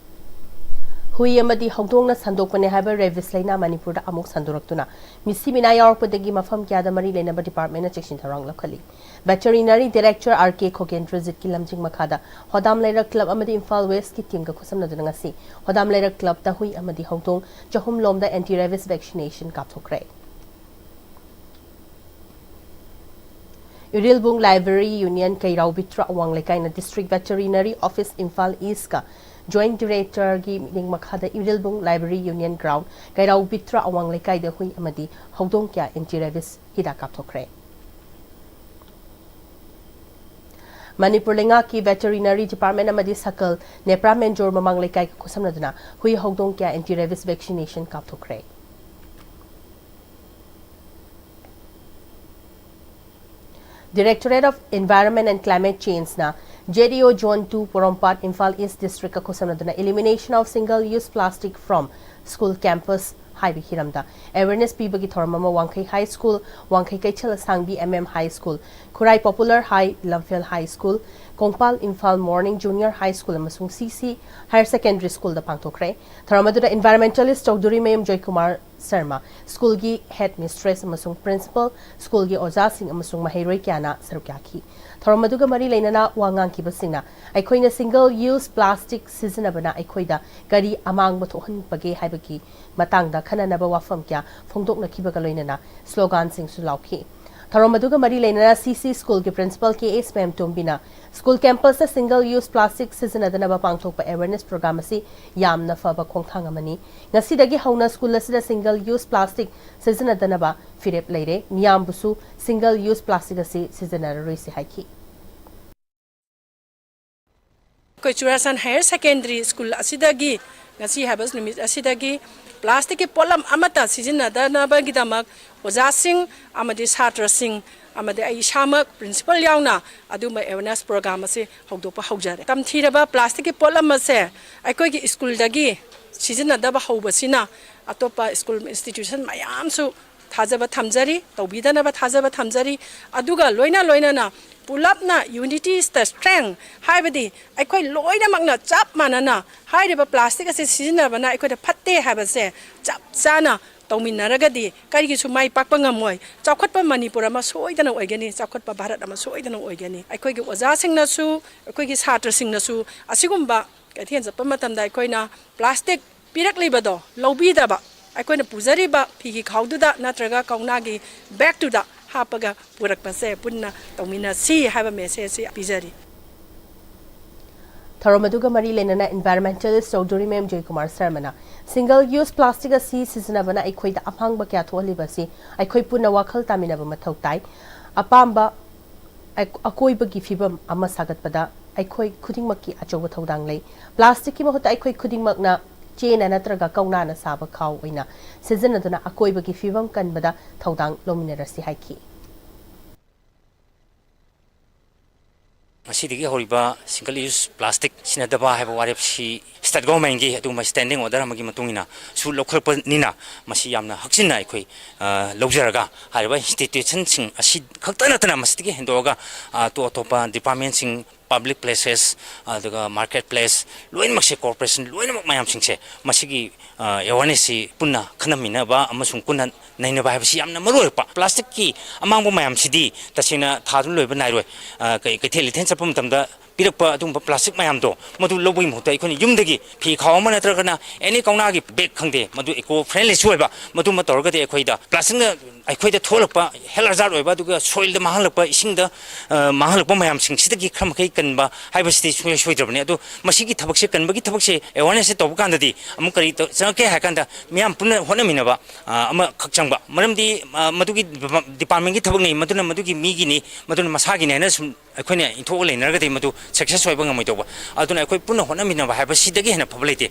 ꯍꯨꯏ ꯑꯃꯗꯤ ꯍꯧꯗꯣꯡꯅ ꯁꯟꯗꯣꯛꯄꯅꯦ ꯍꯥꯏꯕ rabies ꯂꯩꯅꯥ ꯃꯅꯤꯄꯨꯔꯗ ꯑꯃꯨꯛ ꯁꯟꯗꯣꯔꯛꯇꯨꯅ ꯃꯤꯁꯤ ꯃꯤꯅꯥ ꯌꯥꯎꯔꯛꯄꯗꯒꯤ ꯃꯐꯝ ꯀꯌꯥꯗ ꯃꯔꯤ ꯂꯩꯅꯕ departmentꯅ ꯆꯦꯛꯁꯤꯟ ꯊꯧꯔꯥꯡ ꯂꯧꯈꯠꯂꯤ꯫ Veterinary Director ꯑꯥꯔ ꯀꯦ ꯈꯣꯒꯦꯟꯗ꯭ꯔꯖꯤꯠꯀꯤ ꯂꯝꯖꯤꯡ ꯃꯈꯥꯗ ꯍꯣꯗꯥꯝ ꯂꯩꯔꯛ club ꯑꯃꯗꯤ ꯏꯝꯐꯥꯜ Westꯀꯤ teamꯒ ꯈꯨꯠꯁꯝꯅꯗꯨꯅ ꯉꯁꯤ ꯍꯣꯗꯥꯝ ꯂꯩꯔꯛ clubꯇ ꯍꯨꯏ ꯑꯃꯗꯤ ꯍꯧꯗꯣꯡ ꯆꯍꯨꯝ ꯂꯣꯝꯗ anti rabies vaccination ꯀꯥꯞꯊꯣꯛꯈ꯭ꯔꯦ꯫ Irilbung Library Union ꯀꯩꯔꯥꯎ ꯕꯤꯇ꯭ꯔ ꯑꯋꯥꯡ ꯂꯩꯀꯥꯏꯅ District Veterinary Office Imphal Eastꯀ Joint Directorꯒꯤ ꯃꯤꯠꯌꯦꯡ ꯃꯈꯥꯗ ꯏꯔꯤꯜꯕꯨꯡ Library Union Ground ꯀꯩꯔꯥꯎ ꯕꯤꯇ꯭ꯔ ꯑꯋꯥꯡ ꯂꯩꯀꯥꯏꯗ ꯍꯨꯏ ꯑꯃꯗꯤ ꯍꯧꯗꯣꯡ ꯀꯌꯥ anti rabies ꯍꯤꯗꯥꯛ ꯀꯥꯞꯊꯣꯛꯈ꯭ꯔꯦ꯫ ꯃꯅꯤꯄꯨꯔ ꯂꯩꯉꯥꯛꯀꯤ ꯚꯦꯇꯔꯤꯅꯔꯤ ꯗꯤꯄꯥꯔꯠꯃꯦꯟ ꯑꯃꯗꯤ ꯁꯀꯜ ꯅꯦꯄ꯭ꯔꯥ ꯃꯦꯟꯖꯣꯔ ꯃꯃꯥꯡ ꯂꯩꯀꯥꯏꯒ ꯈꯨꯠꯁꯝꯅꯗꯨꯅ ꯍꯨꯏ ꯍꯧꯗꯣꯡ ꯀꯌꯥ ꯑꯦꯟꯇꯤ ꯔꯦꯕꯤꯁ ꯚꯦꯛꯁꯤꯅꯦꯁꯟ ꯀꯥꯞꯊꯣꯛꯈ꯭ꯔꯦ꯫ Directorate of Environment and Climate Change ꯅ J D O Zone two Porompat Imphal is ꯗꯤꯁꯇ꯭ꯔꯤꯛꯀ ꯈꯨꯠꯁꯝꯅꯗꯨꯅ Elimination of Single Use Plastic from School Campus ꯍꯥꯏꯕ ꯍꯤꯔꯝꯗ ꯑꯦꯋꯦꯔꯅꯦꯁ ꯄꯤꯕꯒꯤ ꯊꯧꯔꯝ ꯑꯃ ꯋꯥꯡꯈꯩ ꯍꯥꯏ ꯁ꯭ꯀꯨꯜ, ꯋꯥꯡꯈꯩ ꯀꯩꯊꯦꯜ ꯑꯁꯥꯡꯕꯤ M M high school, Khurai popular high, Lamphel high school, Kongpal Imphal morning junior high school ꯑꯃꯁꯨꯡ C ꯁꯤ higher secondary ꯁ꯭ꯀꯨꯜꯗ ꯄꯥꯡꯊꯣꯛꯈ꯭ꯔꯦ꯫ ꯊꯧꯔꯝ ꯑꯗꯨꯗ ꯏꯟꯚꯥꯏꯔꯣꯟꯃꯦꯟꯇꯦꯂꯤꯁ ꯆꯧꯙꯨꯔꯤꯃꯌꯨꯝ ꯖꯣꯏꯀꯨꯃꯥꯔ ꯁꯔꯃ, ꯁ꯭ꯀꯨꯜꯒꯤ ꯍꯦꯗ ꯃꯤꯁꯇ꯭ꯔꯦꯁ ꯑꯃꯁꯨꯡ ꯄ꯭ꯔꯤꯟꯁꯤꯄꯜ, ꯁ꯭ꯀꯨꯜꯒꯤ ꯑꯣꯖꯥꯁꯤꯡ ꯑꯃꯁꯨꯡ ꯃꯍꯩꯔꯣꯏ ꯀꯌꯥꯅ ꯁꯔꯨꯛ ꯌꯥꯈꯤ꯫ ꯊꯧꯔꯝ ꯑꯗꯨꯒ ꯃꯔꯤ ꯂꯩꯅꯅ ꯋꯥ ꯉꯥꯡꯈꯤꯕꯁꯤꯡꯅ ꯑꯩꯈꯣꯏꯅ ꯁꯤꯡꯒꯜ ꯌꯨꯁ ꯄ꯭ꯂꯥꯁꯇꯤꯛ ꯁꯤꯖꯤꯟꯅꯕꯅ ꯑꯩꯈꯣꯏꯗ ꯀꯔꯤ ꯑꯃꯥꯡꯕ ꯊꯣꯛꯍꯟꯕꯒꯦ ꯍꯥꯏꯕꯒꯤ ꯃꯇꯥꯡꯗ ꯈꯟꯅꯅꯕ ꯋꯥꯐꯝ ꯀꯌꯥ ꯐꯣꯡꯗꯣꯛꯅꯈꯤꯕꯒ ꯂꯣꯏꯅꯅ ꯁ꯭ꯂꯣꯒꯥꯟꯁꯤꯡꯁꯨ ꯂꯥꯎꯈꯤ꯫ ꯊꯧꯔꯝ ꯑꯗꯨꯒ ꯃꯔꯤ ꯂꯩꯅꯅ ꯁꯤ ꯁꯤ ꯁ꯭ꯀꯨꯜꯒꯤ ꯄ꯭ꯔꯤꯟꯁꯤꯄꯜ ꯀꯦ ꯑꯦꯁ ꯃꯦꯝꯇꯣꯝꯕꯤꯅ ꯁ꯭ꯀꯨꯜ ꯀꯦꯝꯄꯁꯇ ꯁꯤꯡꯒꯜ ꯌꯨꯁ ꯄ꯭ꯂꯥꯁꯇꯤꯛ ꯁꯤꯖꯤꯟꯅꯗꯅꯕ ꯄꯥꯡꯊꯣꯛꯄ ꯑꯦꯋꯦꯔꯅꯦꯁ ꯄ꯭ꯔꯣꯒ꯭ꯔꯥꯝ ꯑꯁꯤ ꯌꯥꯝꯅ ꯐꯕ ꯈꯣꯡꯊꯥꯡ ꯑꯃꯅꯤ꯫ ꯉꯁꯤꯗꯒꯤ ꯍꯧꯅ ꯁ꯭ꯀꯨꯜ ꯑꯁꯤꯗ ꯁꯤꯡꯒꯜ ꯌꯨꯁ ꯄ꯭ꯂꯥꯁꯇꯤꯛ ꯁꯤꯖꯤꯟꯅꯗꯅꯕ ꯐꯤꯔꯦꯞ ꯂꯩꯔꯦ꯫ ꯃꯤꯌꯥꯝꯕꯨꯁꯨ ꯁꯤꯡꯒꯜ ꯌꯨꯁ ꯄ꯭ꯂꯥꯁꯇꯤꯛ ꯑꯁꯤ ꯁꯤꯖꯤꯟꯅꯔꯔꯣꯏꯁꯤ ꯍꯥꯏꯈꯤ꯫ ꯑꯩꯈꯣꯏ ꯆꯨꯔꯥꯆꯥꯟ ꯍꯥꯌꯔ ꯁꯦꯀꯦꯟꯗꯔꯤ ꯁ꯭ꯀꯨꯜ ꯑꯁꯤꯗꯒꯤ ꯉꯁꯤ ꯍꯥꯏꯕ ꯅꯨꯃꯤꯠ ꯑꯁꯤꯗꯒꯤ ꯄ꯭ꯂꯥꯁꯇꯤꯛꯀꯤ ꯄꯣꯠꯂꯝ ꯑꯃꯠꯇ ꯁꯤꯖꯤꯟꯅꯗꯅꯕꯒꯤꯗꯃꯛ ꯑꯣꯖꯥꯁꯤꯡ ꯑꯃꯗꯤ ꯁꯥꯇ꯭ꯔꯁꯤꯡ ꯑꯃꯗꯤ ꯑꯩ ꯏꯁꯥꯃꯛ ꯄ꯭ꯔꯤꯟꯁꯤꯄꯜ ꯌꯥꯎꯅ ꯑꯗꯨꯒꯨꯝꯕ ꯑꯦꯋꯦꯔꯅꯦꯁ ꯄ꯭ꯔꯣꯒ꯭ꯔꯥꯝ ꯑꯁꯤ ꯍꯧꯗꯣꯛꯄ ꯍꯧꯖꯔꯦ꯫ ꯇꯝꯊꯤꯔꯕ ꯄ꯭ꯂꯥꯁꯇꯤꯛꯀꯤ ꯄꯣꯠꯂꯝ ꯑꯁꯦ ꯑꯩꯈꯣꯏꯒꯤ ꯁ꯭ꯀꯨꯜꯗꯒꯤ ꯁꯤꯖꯤꯟꯅꯗꯕ ꯍꯧꯕꯁꯤꯅ ꯑꯇꯣꯞꯄ ꯁ꯭ꯀꯨꯜ ꯏꯟꯁꯇꯤꯇ꯭ꯌꯨꯁꯟ ꯃꯌꯥꯝꯁꯨ ꯊꯥꯖꯕ ꯊꯝꯖꯔꯤ, ꯇꯧꯕꯤꯗꯅꯕ ꯊꯥꯖꯕ ꯊꯝꯖꯔꯤ꯫ ꯑꯗꯨꯒ ꯂꯣꯏꯅ ꯂꯣꯏꯅꯅ ꯄꯨꯂꯞꯅ unity is the strength ꯍꯥꯏꯕꯗꯤ ꯑꯩꯈꯣꯏ ꯂꯣꯏꯅꯃꯛꯅ ꯆꯞ ꯃꯥꯟꯅꯅ ꯍꯥꯏꯔꯤꯕ ꯄ꯭ꯂꯥꯁꯇꯤꯛ ꯑꯁꯤ ꯁꯤꯖꯤꯟꯅꯕꯅ ꯑꯩꯈꯣꯏꯗ ꯐꯠꯇꯦ ꯍꯥꯏꯕꯁꯦ ꯆꯞ ꯆꯥꯅ ꯇꯧꯃꯤꯟꯅꯔꯒꯗꯤ ꯀꯔꯤꯒꯤꯁꯨ ꯃꯥꯏ ꯄꯥꯛꯄ ꯉꯝꯃꯣꯏ꯫ ꯆꯥꯎꯈꯠꯄ ꯃꯅꯤꯄꯨꯔ ꯑꯃ ꯁꯣꯏꯗꯅ ꯑꯣꯏꯒꯅꯤ, ꯆꯥꯎꯈꯠꯄ ꯚꯥꯔꯠ ꯑꯃ ꯁꯣꯏꯗꯅ ꯑꯣꯏꯒꯅꯤ꯫ ꯑꯩꯈꯣꯏꯒꯤ ꯑꯣꯖꯥꯁꯤꯡꯅꯁꯨ, ꯑꯩꯈꯣꯏꯒꯤ ꯁꯥꯇ꯭ꯔꯁꯤꯡꯅꯁꯨ ꯑꯁꯤꯒꯨꯝꯕ ꯀꯩꯊꯦꯜ ꯆꯠꯄ ꯃꯇꯝꯗ ꯑꯩꯈꯣꯏꯅ ꯄ꯭ꯂꯥꯁꯇꯤꯛ ꯄꯤꯔꯛꯂꯤꯕꯗꯣ ꯂꯧꯕꯤꯗꯕ, ꯑꯩꯈꯣꯏꯅ ꯄꯨꯖꯔꯤꯕ ꯐꯤꯒꯤ ꯈꯥꯎꯗꯨꯗ ꯅꯠꯇ꯭ꯔꯒ ꯀꯧꯅꯥꯒꯤ ꯕꯦꯒꯇꯨꯗ ꯍꯥꯞꯄꯒ ꯄꯨꯔꯛꯄꯁꯦ ꯄꯨꯟꯅ ꯇꯧꯃꯤꯟꯅꯁꯤ ꯍꯥꯏꯕ ꯃꯦꯁꯦꯖꯁꯤ ꯄꯤꯖꯔꯤ꯫ ꯊꯧꯔꯝ ꯑꯗꯨꯒ ꯃꯔꯤ ꯂꯩꯅꯅ ꯏꯟꯚꯥꯏꯔꯣꯟꯃꯦꯟꯇꯦꯂꯤꯁ ꯆꯧꯙꯨꯔꯤ ꯃꯦꯝ ꯖꯣꯏꯀꯨꯃꯥꯔ ꯁꯔꯃꯅ ꯁꯤꯡꯒꯜ ꯌꯨꯁ ꯄ꯭ꯂꯥꯁꯇꯤꯛ ꯑꯁꯤ ꯁꯤꯖꯤꯟꯅꯕꯅ ꯑꯩꯈꯣꯏꯗ ꯑꯃꯥꯡꯕ ꯀꯌꯥ ꯊꯣꯛꯍꯜꯂꯤꯕ ꯑꯁꯤ ꯑꯩꯈꯣꯏ ꯄꯨꯟꯅ ꯋꯥꯈꯜ ꯇꯥꯃꯤꯟꯅꯕ ꯃꯊꯧ ꯇꯥꯏ꯫ ꯑꯄꯥꯝꯕ ꯑꯀꯣꯏꯕꯒꯤ ꯐꯤꯕꯝ ꯑꯃ ꯁꯥꯒꯠꯄꯗ ꯑꯩꯈꯣꯏ ꯈꯨꯗꯤꯡꯃꯛꯀꯤ ꯑꯆꯧꯕ ꯊꯧꯗꯥꯡ ꯂꯩ꯫ ꯄ꯭ꯂꯥꯁꯇꯤꯛꯀꯤ ꯃꯍꯨꯠꯇ ꯑꯩꯈꯣꯏ ꯈꯨꯗꯤꯡꯃꯛꯅ ꯆꯦꯅ ꯅꯠꯇ꯭ꯔꯒ ꯀꯧꯅꯥꯅ ꯁꯥꯕ ꯈꯥꯎ ꯑꯣꯏꯅ ꯁꯤꯖꯤꯟꯅꯗꯨꯅ ꯑꯀꯣꯏꯕꯒꯤ ꯐꯤꯕꯝ ꯀꯟꯕꯗ ꯊꯧꯗꯥꯡ ꯂꯧꯃꯤꯟꯅꯔꯁꯤ ꯍꯥꯏꯈꯤ꯫ ꯉꯁꯤꯗꯒꯤ ꯍꯧꯔꯤꯕ single use plastic ꯁꯤꯖꯤꯟꯅꯗꯕ ꯍꯥꯏꯕ ꯋꯥꯔꯦꯞꯁꯤ state governmentꯀꯤ ꯑꯗꯨꯒꯨꯝꯕ standing order ꯑꯃꯒꯤ ꯃꯇꯨꯡ ꯏꯟꯅ ꯁꯨ ꯂꯧꯈꯠꯂꯛꯄꯅꯤꯅ, ꯃꯁꯤ ꯌꯥꯝꯅ ꯍꯛꯆꯤꯟꯅ ꯑꯩꯈꯣꯏ ꯂꯧꯖꯔꯒ, ꯍꯥꯏꯔꯤꯕ institutionꯁꯤꯡ ꯑꯁꯤ ꯈꯛꯇ ꯅꯠꯇꯅ ꯃꯁꯤꯗꯒꯤ ꯍꯦꯟꯗꯣꯛꯑꯒ ꯑꯇꯣꯞ ꯑꯇꯣꯞꯄ departmentꯁꯤꯡ, public places, ꯑꯗꯨꯒ market place, ꯂꯣꯏꯅꯃꯛꯁꯦ, corporation ꯂꯣꯏꯅꯃꯛ ꯃꯌꯥꯝꯁꯤꯡꯁꯦ ꯃꯁꯤꯒꯤ awarenessꯁꯤ ꯄꯨꯟꯅ ꯈꯟꯅꯃꯤꯟꯅꯕ ꯑꯃꯁꯨꯡ ꯄꯨꯟꯅ ꯅꯩꯅꯕ ꯍꯥꯏꯕꯁꯤ ꯌꯥꯝꯅ ꯃꯔꯨ ꯑꯣꯏꯔꯛꯄ꯫ Plasticꯀꯤ ꯑꯃꯥꯡꯕ ꯃꯌꯥꯝꯁꯤꯗꯤ ꯇꯁꯦꯡꯅ ꯊꯥꯗꯨꯅ ꯂꯣꯏꯕ ꯅꯥꯏꯔꯣꯏ꯫ ꯀꯩꯊꯦꯜ ꯏꯊꯦꯟ ꯆꯠꯄ ꯃꯇꯝꯗ ꯄꯤꯔꯛꯄ ꯑꯗꯨꯒꯨꯝꯕ plastic ꯃꯌꯥꯝꯗꯣ, ꯃꯗꯨ ꯂꯧꯕꯒꯤ ꯃꯍꯨꯠꯇ ꯑꯩꯈꯣꯏꯅ ꯌꯨꯝꯗꯒꯤ ꯐꯤ ꯈꯥꯎ ꯑꯃ ꯅꯠꯇ꯭ꯔꯒꯅ any ꯀꯧꯅꯥꯒꯤ bag ꯈꯪꯗꯦ, ꯃꯗꯨ eco friendlyꯁꯨ ꯑꯣꯏꯕ, ꯃꯗꯨꯃ ꯇꯧꯔꯒꯗꯤ ꯑꯩꯈꯣꯏꯗ plasticꯅ ꯑꯩꯈꯣꯏꯗ ꯊꯣꯛꯍꯜꯂꯛꯄ health hazard ꯑꯣꯏꯕ, ꯑꯗꯨꯒ soilꯗ ꯃꯥꯡꯍꯜꯂꯛꯄ, ꯏꯁꯤꯡꯗ ꯃꯥꯡꯍꯜꯂꯛꯄ ꯃꯌꯥꯝꯁꯤꯡꯁꯤꯗꯒꯤ ꯈꯔ ꯃꯈꯩ ꯀꯟꯕ ꯍꯥꯏꯕꯁꯤꯗꯤ ꯁꯨꯡꯁꯣꯏ ꯁꯣꯏꯗ꯭ꯔꯕꯅꯤ꯫ ꯑꯗꯣ ꯃꯁꯤꯒꯤ ꯊꯕꯛꯁꯦ, ꯀꯟꯕꯒꯤ ꯊꯕꯛꯁꯦ, awarenessꯁꯦ ꯇꯧꯕ ꯀꯥꯟꯗꯗꯤ ꯑꯃꯨꯛ ꯀꯔꯤ ꯆꯪꯉꯛꯀꯦ ꯍꯥꯏ ꯀꯥꯟꯗ, ꯃꯤꯌꯥꯝ ꯄꯨꯟꯅ ꯍꯣꯠꯅꯃꯤꯟꯅꯕ ꯑꯃꯈꯛ ꯆꯪꯕ꯫ ꯃꯔꯝꯗꯤ ꯃꯗꯨꯒꯤ departmentꯀꯤ ꯊꯕꯛꯅꯤ, ꯃꯗꯨꯅ ꯃꯗꯨꯒꯤ ꯃꯤꯒꯤꯅꯤ, ꯃꯗꯨꯅ ꯃꯁꯥꯒꯤꯅꯤ ꯍꯥꯏꯅ ꯁꯨꯝ ꯑꯩꯈꯣꯏꯅ ꯏꯟꯊꯣꯛꯑ ꯂꯩꯅꯔꯒꯗꯤ ꯃꯗꯨ success ꯑꯣꯏꯕ ꯉꯝꯃꯣꯏꯗꯧꯕ꯫ ꯑꯗꯨꯅ ꯑꯩꯈꯣꯏ ꯄꯨꯟꯅ ꯍꯣꯠꯅꯃꯤꯟꯅꯕ ꯍꯥꯏꯕꯁꯤꯗꯒꯤ ꯍꯦꯟꯅ ꯐꯕ ꯂꯩꯇꯦ꯫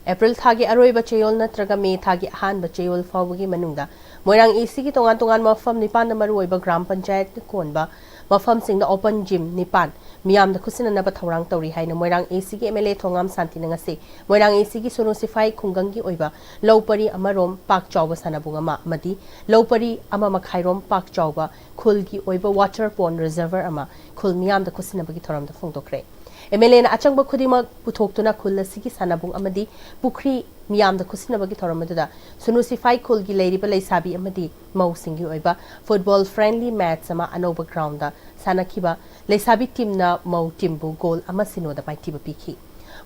ꯑꯦꯄ꯭ꯔꯤꯜ ꯊꯥꯒꯤ ꯑꯔꯣꯏꯕ ꯆꯌꯣꯜ ꯅꯠꯇ꯭ꯔꯒ ꯃꯦ ꯊꯥꯒꯤ ꯑꯍꯥꯟꯕ ꯆꯌꯣꯜ ꯐꯥꯎꯕꯒꯤ ꯃꯅꯨꯡꯗ ꯃꯣꯏꯔꯥꯡ ACꯒꯤ ꯇꯣꯉꯥꯟ ꯇꯣꯉꯥꯟꯕ ꯃꯐꯝ ꯅꯤꯄꯥꯟꯗ ꯃꯔꯨꯑꯣꯏꯕ ꯒ꯭ꯔꯥꯝ ꯄꯟꯆꯥꯌꯠꯅ ꯀꯣꯟꯕ ꯃꯐꯝꯁꯤꯡꯗ open gym ꯅꯤꯄꯥꯟ ꯃꯤꯌꯥꯝꯗ ꯈꯨꯠꯁꯤꯟꯅꯅꯕ ꯊꯧꯔꯥꯡ ꯇꯧꯔꯤ ꯍꯥꯏꯅ ꯃꯣꯏꯔꯥꯡ ACꯒꯤ MLA ꯊꯣꯉꯥꯝ ꯁꯥꯟꯇꯤꯅ ꯉꯁꯤ ꯃꯣꯏꯔꯥꯡ ACꯒꯤ ꯁꯣꯅꯨ ꯁꯤꯐꯥꯏ ꯈꯨꯡꯒꯪꯒꯤ ꯑꯣꯏꯕ ꯂꯧ ꯄꯔꯤ ꯑꯃꯔꯣꯝ ꯄꯥꯛ ꯆꯥꯎꯕ ꯁꯥꯟꯅꯕꯨꯡ ꯑꯃ ꯑꯃꯗꯤ ꯂꯧ ꯄꯔꯤ ꯑꯃ ꯃꯈꯥꯏꯔꯣꯝ ꯄꯥꯛ ꯆꯥꯎꯕ ꯈꯨꯜꯒꯤ ꯑꯣꯏꯕ water pond reservoir ꯑꯃ ꯈꯨꯜ ꯃꯤꯌꯥꯝꯗ ꯈꯨꯠꯁꯤꯟꯅꯕꯒꯤ ꯊꯧꯔꯝꯗ ꯐꯣꯡꯗꯣꯛꯈ꯭ꯔꯦ꯫ MLAꯅ ꯑꯆꯪꯕ ꯈꯨꯗꯤꯡꯃꯛ ꯄꯨꯊꯣꯛꯇꯨꯅ ꯈꯨꯜ ꯑꯁꯤꯒꯤ ꯁꯥꯟꯅꯕꯨꯡ ꯑꯃꯗꯤ ꯄꯨꯈ꯭ꯔꯤ ꯃꯤꯌꯥꯝꯗ ꯈꯨꯠꯁꯤꯟꯅꯕꯒꯤ ꯊꯧꯔꯝ ꯑꯗꯨꯗ ꯁꯨꯅꯨ ꯁꯤꯐꯥꯏ ꯈꯨꯜꯒꯤ ꯂꯩꯔꯤꯕ ꯂꯩꯁꯥꯕꯤ ꯑꯃꯗꯤ ꯃꯧꯁꯤꯡꯒꯤ ꯑꯣꯏꯕ football friendly match ꯑꯃ ꯑꯅꯧꯕ groundꯗ ꯁꯥꯟꯅꯈꯤꯕ ꯂꯩꯁꯥꯕꯤ teamꯅ ꯃꯧ teamꯕꯨ goal ꯑꯃ ꯁꯤꯅꯣꯗ ꯃꯥꯏꯊꯤꯕ ꯄꯤꯈꯤ꯫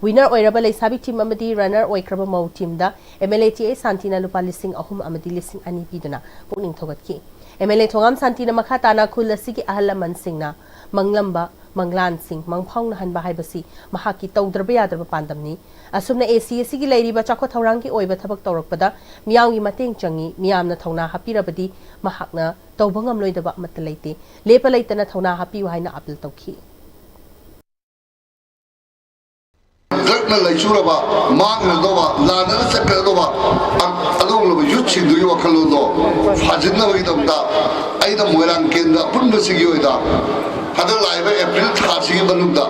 Winner ꯑꯣꯏꯔꯕ ꯂꯩꯁꯥꯕꯤ team ꯑꯃꯗꯤ runner ꯑꯣꯏꯈ꯭ꯔꯕ ꯃꯧ teamꯗ MLA TA ꯁꯥꯟꯇꯤꯅ ꯂꯨꯄꯥ ꯂꯤꯁꯤꯡ ꯑꯍꯨꯝ ꯑꯃꯗꯤ ꯂꯤꯁꯤꯡ ꯑꯅꯤ ꯄꯤꯗꯨꯅ ꯄꯨꯛꯅꯤꯡ ꯊꯧꯒꯠꯈꯤ꯫ ꯑꯦꯝ ꯑꯦꯜ ꯑꯦ ꯊꯣꯉꯥꯝ ꯁꯥꯟꯇꯤꯅ ꯃꯈꯥ ꯇꯥꯅ ꯈꯨꯜ ꯑꯁꯤꯒꯤ ꯑꯍꯜ ꯂꯃꯟꯁꯤꯡꯅ ꯃꯪꯂꯝꯕ ꯃꯪꯂꯥꯟꯁꯤꯡ ꯃꯪꯐꯥꯎꯅꯍꯟꯕ ꯍꯥꯏꯕꯁꯤ ꯃꯍꯥꯛꯀꯤ ꯇꯧꯗ꯭ꯔꯕ ꯌꯥꯗ꯭ꯔꯕ ꯄꯥꯟꯗꯝꯅꯤ꯫ ꯑꯁꯨꯝꯅ ꯑꯦ ꯁꯤ ꯑꯁꯤꯒꯤ ꯂꯩꯔꯤꯕ ꯆꯥꯎꯈꯠ ꯊꯧꯔꯥꯡꯒꯤ ꯑꯣꯏꯕ ꯊꯕꯛ ꯇꯧꯔꯛꯄꯗ ꯃꯤꯌꯥꯝꯒꯤ ꯃꯇꯦꯡ ꯆꯪꯏ, ꯃꯤꯌꯥꯝꯅ ꯊꯧꯅꯥ ꯍꯥꯞꯄꯤꯔꯕꯗꯤ ꯃꯍꯥꯛꯅ ꯇꯧꯕ ꯉꯝꯂꯣꯏꯗꯕ ꯑꯃꯠꯇ ꯂꯩꯇꯦ꯫ ꯂꯦꯞꯄ ꯂꯩꯇꯅ ꯊꯧꯅꯥ ꯍꯥꯞꯄꯤꯌꯨ ꯍꯥꯏꯅ ꯑꯥꯄꯤꯜ ꯇꯧꯈꯤ꯫ ꯗ꯭ꯔꯛꯅ ꯂꯩꯆꯨꯔꯕ, ꯃꯥꯡꯈ꯭ꯔꯗꯧꯕ, ꯂꯥꯟꯗꯅ ꯆꯠꯈ꯭ꯔꯗꯧꯕ ꯑ-, ꯑꯗꯨꯒꯨꯝꯂꯕ ꯌꯨꯠꯁꯤꯡꯗꯨꯒꯤ ꯋꯥꯈꯜꯂꯣꯟꯗꯣ ꯐꯥꯖꯤꯟꯅꯕꯒꯤꯗꯃꯛꯇ ꯑꯩꯅ ꯃꯣꯏꯔꯥꯡ ꯀꯦꯟꯗ꯭ꯔ ꯑꯄꯨꯟꯕꯁꯤꯒꯤ ꯑꯣꯏꯅ ꯍꯟꯗꯛ ꯂꯥꯛꯏꯕ ꯑꯦꯄ꯭ꯔꯤꯜ ꯊꯥꯁꯤꯒꯤ ꯃꯅꯨꯡꯗ,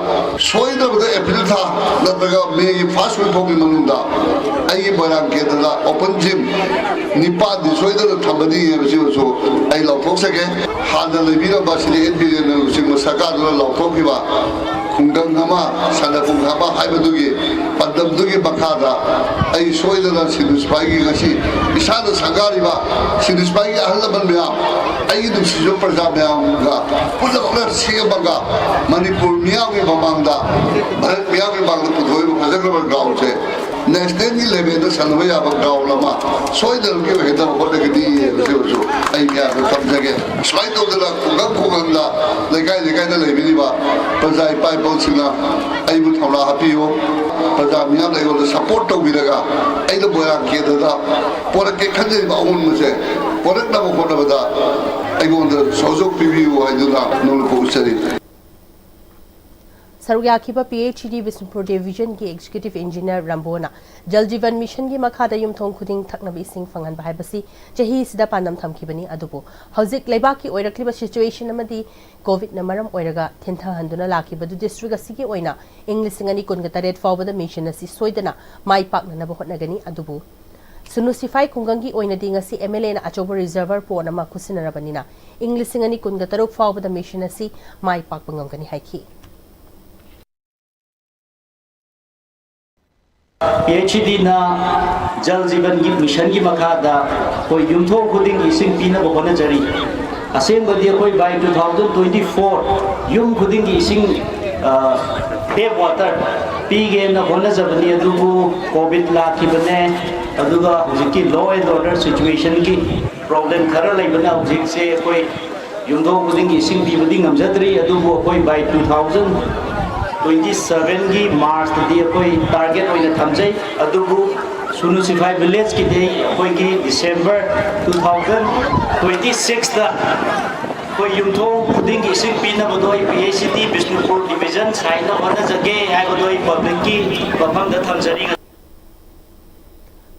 ꯁꯣꯏꯗ꯭ꯔꯕꯗ ꯑꯦꯄ꯭ꯔꯤꯜ ꯊꯥ ꯅꯠꯇ꯭ꯔꯒ ꯃꯦꯒꯤ ꯐꯥꯔꯁ ꯋꯤꯛ ꯐꯥꯎꯒꯤ ꯃꯅꯨꯡꯗ ꯑꯩꯒꯤ ꯃꯣꯏꯔꯥꯡ ꯀꯦꯟꯗ꯭ꯔꯗ ꯑꯣꯄꯟ ꯖꯤꯝ ꯅꯤꯄꯥꯟꯗꯤ ꯁꯣꯏꯗꯅ ꯊꯝꯃꯅꯤ ꯍꯥꯏꯕꯁꯤꯃꯁꯨ ꯑꯩ ꯂꯥꯎꯊꯣꯛꯆꯒꯦ꯫ ꯍꯥꯟꯅ ꯂꯩꯕꯤꯔꯝꯕ ꯁꯤꯗꯤ ꯑꯦꯟ ꯕꯤꯔꯦꯟꯅ ꯂꯨꯆꯤꯡꯕ ꯁꯔꯀꯥꯔꯗꯨꯅ ꯂꯥꯎꯊꯣꯛꯈꯤꯕ ꯈꯨꯡꯒꯪ ꯑꯃ, ꯁꯥꯟꯅ ꯈꯣꯡ ꯑꯃ ꯍꯥꯏꯕꯗꯨꯒꯤ ꯄꯥꯟꯗꯝꯗꯨꯒꯤ ꯃꯈꯥꯗ ꯑꯩ ꯁꯣꯏꯗꯅ ꯁꯤꯟꯗꯨ ꯁꯤꯐꯥꯏꯒꯤ ꯉꯁꯤ ꯏꯁꯥꯅ ꯁꯪꯒꯥꯔꯤꯕ ꯁꯤꯟꯗꯨ ꯁꯤꯐꯥꯏꯒꯤ ꯑꯍꯜ ꯂꯃꯟ ꯃꯌꯥꯝ, ꯑꯩꯒꯤ ꯅꯨꯡꯁꯤꯖꯕ ꯄ꯭ꯔꯖꯥ ꯃꯌꯥꯝꯒ ꯄꯨꯝꯅꯃꯛꯅ ꯁꯦꯝꯃꯒ ꯃꯅꯤꯄꯨꯔ ꯃꯤꯌꯥꯝꯒꯤ ꯃꯃꯥꯡꯗ, ꯚꯥꯔꯠ ꯃꯤꯌꯥꯝꯒꯤ ꯃꯃꯥꯡꯗ ꯄꯨꯊꯣꯛꯏꯕ ꯐꯖꯈ꯭ꯔꯕ ꯒ꯭ꯔꯥꯎꯟꯁꯦ ꯅꯦꯁꯅꯦꯜꯒꯤ ꯂꯦꯚꯦꯜꯗ ꯁꯥꯟꯅꯕ ꯌꯥꯕ ꯒ꯭ꯔꯥꯎꯟ ꯑꯃ ꯁꯣꯏꯗꯅꯃꯛꯀꯤ ꯑꯣꯏꯍꯟꯅꯕ ꯍꯣꯠꯅꯒꯅꯤ ꯍꯥꯏꯕꯁꯤꯃꯁꯨ ꯑꯩ ꯃꯌꯥꯝꯗ ꯊꯝꯖꯒꯦ꯫ ꯁꯨꯃꯥꯏꯅ ꯇꯧꯗꯅ ꯈꯨꯡꯒꯪ ꯈꯨꯡꯒꯪꯗ, ꯂꯩꯀꯥꯏ ꯂꯩꯀꯥꯏꯗ ꯂꯩꯕꯤꯔꯤꯕ ꯄ꯭ꯔꯖꯥ ꯏꯄꯥ ꯏꯄꯨꯁꯤꯡꯅ ꯑꯩꯕꯨ ꯊꯧꯅꯥ ꯍꯥꯞꯄꯤꯌꯨ꯫ ꯄ꯭ꯔꯖꯥ ꯃꯤꯌꯥꯝꯅ ꯑꯩꯉꯣꯟꯗ ꯁꯄꯣꯔꯠ ꯇꯧꯕꯤꯔꯒ ꯑꯩꯅ ꯃꯣꯏꯔꯥꯡ ꯀꯦꯟꯗ꯭ꯔꯗ ꯄꯣꯔꯛꯀꯦ ꯈꯟꯖꯔꯤꯕ ꯑꯑꯣꯟꯕꯁꯦ ꯄꯣꯔꯛꯅꯕ ꯍꯣꯠꯅꯕꯗ ꯑꯩꯉꯣꯟꯗ ꯁꯍꯌꯣꯒ ꯄꯤꯕꯤꯌꯨ ꯍꯥꯏꯗꯨꯅ ꯅꯣꯡꯂꯨꯛꯄ ꯎꯠꯆꯔꯤ꯫ ꯁꯔꯨꯛ ꯌꯥꯈꯤꯕ ꯄꯤ ꯑꯩꯆ ꯏ ꯗꯤ ꯕꯤꯁꯅꯨꯄꯨꯔ ꯗꯤꯚꯤꯖꯟꯒꯤ ꯑꯦꯛꯖꯤꯀ꯭ꯌꯨꯇꯤꯚ ꯏꯟꯖꯤꯅꯤꯌꯔ ꯔꯝꯕꯣꯅ ꯖꯜ ꯖꯤꯕꯟ ꯃꯤꯁꯟꯒꯤ ꯃꯈꯥꯗ ꯌꯨꯝꯊꯣꯡ ꯈꯨꯗꯤꯡ ꯊꯛꯅꯕ ꯏꯁꯤꯡ ꯐꯪꯍꯟꯕ ꯍꯥꯏꯕꯁꯤ ꯆꯍꯤꯁꯤꯗ ꯄꯥꯟꯗꯝ ꯊꯝꯈꯤꯕꯅꯤ꯫ ꯑꯗꯨꯕꯨ ꯍꯧꯖꯤꯛ ꯂꯩꯕꯥꯛꯀꯤ ꯑꯣꯏꯔꯛꯂꯤꯕ ꯁꯤꯆꯨꯋꯦꯁꯟ ꯑꯃꯗꯤ ꯀꯣꯚꯤꯗꯅ ꯃꯔꯝ ꯑꯣꯏꯔꯒ ꯊꯦꯟꯊꯍꯟꯗꯨꯅ ꯂꯥꯛꯈꯤꯕꯗꯨ ꯗꯤꯁꯇ꯭ꯔꯤꯛ ꯑꯁꯤꯒꯤ ꯑꯣꯏꯅ ꯏꯪ ꯂꯤꯁꯤꯡ ꯑꯅꯤ ꯀꯨꯟꯒ ꯇꯔꯦꯠ ꯐꯥꯎꯕꯗ ꯃꯤꯁꯟ ꯑꯁꯤ ꯁꯣꯏꯗꯅ ꯃꯥꯏ ꯄꯥꯛꯅꯅꯕ ꯍꯣꯠꯅꯒꯅꯤ꯫ ꯑꯗꯨꯕꯨ ꯁꯨꯅꯨ ꯁꯤꯐꯥꯏ ꯈꯨꯡꯒꯪꯒꯤ ꯑꯣꯏꯅꯗꯤ ꯉꯁꯤ ꯑꯦꯝ ꯑꯦꯜ ꯑꯦꯅ ꯑꯆꯧꯕ ꯔꯤꯖꯔꯚꯔ ꯄꯣꯟ ꯑꯃ ꯈꯨꯠꯁꯤꯟꯅꯔꯕꯅꯤꯅ ꯏꯪ ꯂꯤꯁꯤꯡ ꯑꯅꯤ ꯀꯨꯟꯒ ꯇꯔꯨꯛ ꯐꯥꯎꯕꯗ ꯃꯤꯁꯟ ꯑꯁꯤ ꯃꯥꯏ ꯄꯥꯛꯄ ꯉꯝꯒꯅꯤ ꯍꯥꯏꯈꯤ꯫ ꯄꯤ ꯑꯩꯆ ꯏ ꯗꯤꯅ ꯖꯜ ꯖꯤꯕꯟꯒꯤ ꯃꯤꯁꯟꯒꯤ ꯃꯈꯥꯗ ꯑꯩꯈꯣꯏ ꯌꯨꯝꯊꯣꯡ ꯈꯨꯗꯤꯡꯒꯤ ꯏꯁꯤꯡ ꯄꯤꯅꯕ ꯍꯣꯠꯅꯖꯔꯤ꯫ ꯑꯁꯦꯡꯕꯗꯤ ꯑꯩꯈꯣꯏ by two thousand twenty four ꯌꯨꯝ ꯈꯨꯗꯤꯡꯒꯤ ꯏꯁꯤꯡ, ꯑ, tap water ꯄꯤꯒꯦꯅ ꯍꯣꯠꯅꯖꯕꯅꯤ, ꯑꯗꯨꯕꯨ ꯀꯣꯚꯤꯗ ꯂꯥꯛꯈꯤꯕꯅꯦ, ꯑꯗꯨꯒ ꯍꯧꯖꯤꯛꯀꯤ law and order situationꯒꯤ ꯄ꯭ꯔꯣꯕ꯭ꯂꯦꯝ ꯈꯔ ꯂꯩꯕꯅ ꯍꯧꯖꯤꯛꯁꯦ ꯑꯩꯈꯣꯏ ꯌꯨꯝꯊꯣꯡ ꯈꯨꯗꯤꯡꯒꯤ ꯏꯁꯤꯡ ꯄꯤꯕꯗꯤ ꯉꯝꯖꯗ꯭ꯔꯤ, ꯑꯗꯨꯕꯨ ꯑꯩꯈꯣꯏ by two thousand twenty sevenꯒꯤ ꯃꯥꯔꯆꯇꯗꯤ ꯑꯩꯈꯣꯏ ꯇꯥꯔꯒꯦꯠ ꯑꯣꯏꯅ ꯊꯝꯖꯩ꯫ ꯑꯗꯨꯕꯨ ꯁꯨꯅꯨ ꯁꯤꯐꯥꯏ ꯚꯤꯂꯦꯖꯀꯤꯗꯤ ꯑꯩꯈꯣꯏꯒꯤ ꯗꯤꯁꯦꯝꯕꯔ two thousand twenty sixꯇ ꯑꯩꯈꯣꯏ ꯌꯨꯝꯊꯣꯡ ꯈꯨꯗꯤꯡꯒꯤ ꯏꯁꯤꯡ ꯄꯤꯅꯕꯗꯣ ꯑꯩ P H C D Bishnupur division ꯁꯥꯏꯠꯅ ꯍꯣꯠꯅꯖꯒꯦ ꯍꯥꯏꯕꯗꯣ ꯑꯩ ꯄꯕ꯭ꯂꯤꯛꯀꯤ ꯃꯐꯝꯗ ꯊꯝꯖꯔꯤ꯫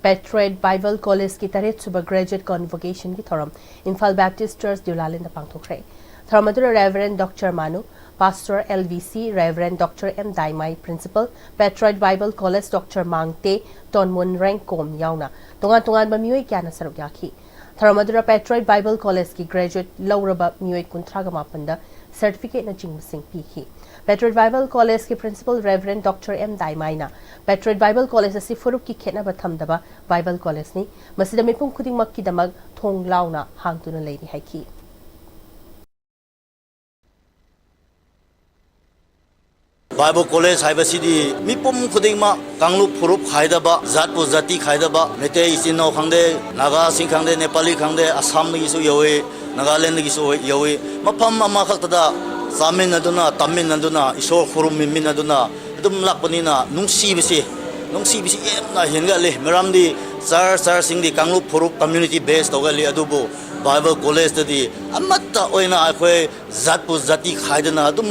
Patriot Bible Collegeꯀꯤ ꯇꯔꯦꯠ ꯁꯨꯕ Graduate Convocationꯒꯤ ꯊꯧꯔꯝ ꯏꯝꯐꯥꯜ ꯕꯦꯞꯇꯤꯁ ꯆꯔꯆ ꯗꯤꯎꯂꯥꯂꯦꯟꯗ ꯄꯥꯡꯊꯣꯛꯈ꯭ꯔꯦ꯫ ꯊꯧꯔꯝ ꯑꯗꯨꯗ Reverend Doctor ꯃꯥꯅꯨ, Pastor L V C, Reverend Doctor M ꯗꯥꯏꯃꯥꯏ, Principal, Patriot Bible College Doctor Mangte ꯇꯣꯟꯃꯨꯟ ꯔꯦꯡꯀꯣꯝ ꯌꯥꯎꯅ ꯇꯣꯉꯥꯟ ꯇꯣꯉꯥꯟꯕ ꯃꯤꯑꯣꯏ ꯀꯌꯥꯅ ꯁꯔꯨꯛ ꯌꯥꯈꯤ꯫ ꯊꯧꯔꯝ ꯑꯗꯨꯗ Patriot Bible Collegeꯀꯤ graduate ꯂꯧꯔꯕ ꯃꯤꯑꯣꯏ ꯀꯨꯟꯊ꯭ꯔꯥꯒ ꯃꯥꯄꯟꯗ certificateꯅꯆꯤꯡꯕꯁꯤꯡ ꯄꯤꯈꯤ꯫ Patriot Bible Collegeꯀꯤ Principal Reverend Doctor M ꯗꯥꯏꯃꯥꯏꯅ Patriot Bible College ꯑꯁꯤ ꯐꯨꯔꯨꯞꯀꯤ ꯈꯦꯠꯅꯕ ꯊꯝꯗꯕ Bible Collegeꯅꯤ꯫ ꯃꯁꯤꯗ ꯃꯤꯄꯨꯝ ꯈꯨꯗꯤꯡꯃꯛꯀꯤꯗꯃꯛ ꯊꯣꯡ ꯂꯥꯎꯅ ꯍꯥꯡꯗꯨꯅ ꯂꯩꯔꯤ ꯍꯥꯏꯈꯤ꯫ Bible College ꯍꯥꯏꯕꯁꯤꯗꯤ ꯃꯤꯄꯨꯝ ꯈꯨꯗꯤꯡꯃꯛ, ꯀꯥꯡꯂꯨꯞ ꯐꯨꯔꯨꯞ ꯈꯥꯏꯗꯕ, ꯖꯥꯠꯄꯨ ꯖꯥꯇꯤ ꯈꯥꯏꯗꯕ, ꯃꯩꯇꯩ ꯏꯆꯤꯟ ꯏꯅꯥꯎ ꯈꯪꯗꯦ, ꯅꯥꯒꯥꯁꯤꯡ ꯈꯪꯗꯦ, ꯅꯦꯄꯥꯂꯤ ꯈꯪꯗꯦ, ꯑꯁꯥꯝꯗꯒꯤꯁꯨ ꯌꯧꯏ, ꯅꯥꯒꯥꯂꯦꯟꯗꯒꯤꯁꯨ ꯌꯧꯏ, ꯃꯐꯝ ꯑꯃꯈꯛꯇꯗ ꯆꯥꯃꯤꯟꯅꯗꯨꯅ, ꯇꯝꯃꯤꯟꯅꯗꯨꯅ, ꯏꯁꯣꯔ ꯈꯨꯔꯨꯝꯃꯤꯟꯅꯗꯨꯅ ꯑꯗꯨꯝ ꯂꯥꯛꯄꯅꯤꯅ ꯅꯨꯡꯁꯤꯕꯁꯤ, ꯅꯨꯡꯁꯤꯕꯁꯤ ꯌꯥꯝꯅ ꯍꯦꯟꯒꯠꯂꯤ꯫ ꯃꯔꯝꯗꯤ church, churchꯁꯤꯡꯗꯤ ꯀꯥꯡꯂꯨꯞ ꯐꯨꯔꯨꯞ community base ꯇꯧꯒꯜꯂꯤ, ꯑꯗꯨꯕꯨ Bible Collegeꯇꯗꯤ ꯑꯃꯠꯇ ꯑꯣꯏꯅ ꯑꯩꯈꯣꯏ ꯖꯥꯠꯄꯨ ꯖꯥꯇꯤ ꯈꯥꯏꯗꯅ ꯑꯗꯨꯝ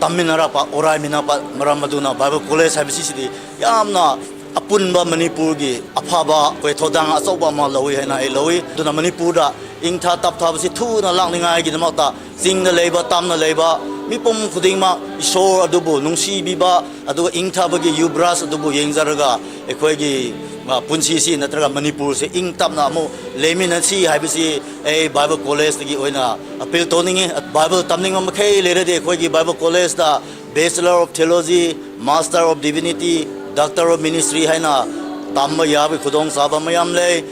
ꯇꯝꯃꯤꯟꯅꯔꯛꯄ, ꯑꯣꯔꯥꯏꯃꯤꯟꯅꯔꯛꯄ ꯃꯔꯝ ꯑꯗꯨꯅ Bible College ꯍꯥꯏꯕꯁꯤꯁꯤꯗꯤ ꯌꯥꯝꯅ ꯑꯄꯨꯟꯕ ꯃꯅꯤꯄꯨꯔꯒꯤ ꯑꯐꯕ ꯑꯩꯈꯣꯏ ꯊꯧꯗꯥꯡ ꯑꯆꯧꯕ ꯑꯃ ꯂꯧꯏ ꯍꯥꯏꯅ ꯑꯩ ꯂꯧꯏ꯫ ꯑꯗꯨꯅ ꯃꯅꯤꯄꯨꯔꯗ ꯏꯪꯊ ꯇꯞꯊꯕꯁꯤ ꯊꯨꯅ ꯂꯥꯛꯅꯤꯡꯉꯥꯏꯒꯤꯗꯃꯛꯇ ꯆꯤꯡꯗ ꯂꯩꯕ, ꯇꯝꯅ ꯂꯩꯕ ꯃꯤꯄꯨꯝ ꯈꯨꯗꯤꯡꯃꯛ ꯏꯁꯣꯔ ꯑꯗꯨꯕꯨ ꯅꯨꯡꯁꯤꯕꯤꯕ, ꯑꯗꯨꯒ ꯏꯪꯊꯕꯒꯤ ꯌꯨꯕ꯭ꯔꯥꯖ ꯑꯗꯨꯕꯨ ꯌꯦꯡꯖꯔꯒ ꯑꯩꯈꯣꯏꯒꯤ, ꯑ, ꯄꯨꯟꯁꯤꯁꯤ ꯅꯠꯇ꯭ꯔꯒ ꯃꯅꯤꯄꯨꯔꯁꯤ ꯏꯪ ꯇꯞꯅ ꯑꯃꯨꯛ ꯂꯩꯃꯤꯟꯅꯁꯤ ꯍꯥꯏꯕꯁꯤ ꯑꯩ Bible Collegeꯇꯒꯤ ꯑꯣꯏꯅ appeal ꯇꯧꯅꯤꯡꯉꯤ꯫ Bible ꯇꯝꯅꯤꯡꯕ ꯃꯈꯩ ꯂꯩꯔꯗꯤ ꯑꯩꯈꯣꯏꯒꯤ Bible Collegeꯇ Bachelor of Theology, Master of Divinity, Doctor of Ministry ꯍꯥꯏꯅ ꯇꯝꯕ ꯌꯥꯕꯒꯤ ꯈꯨꯗꯣꯡꯆꯥꯕ ꯃꯌꯥꯝ ꯂꯩ꯫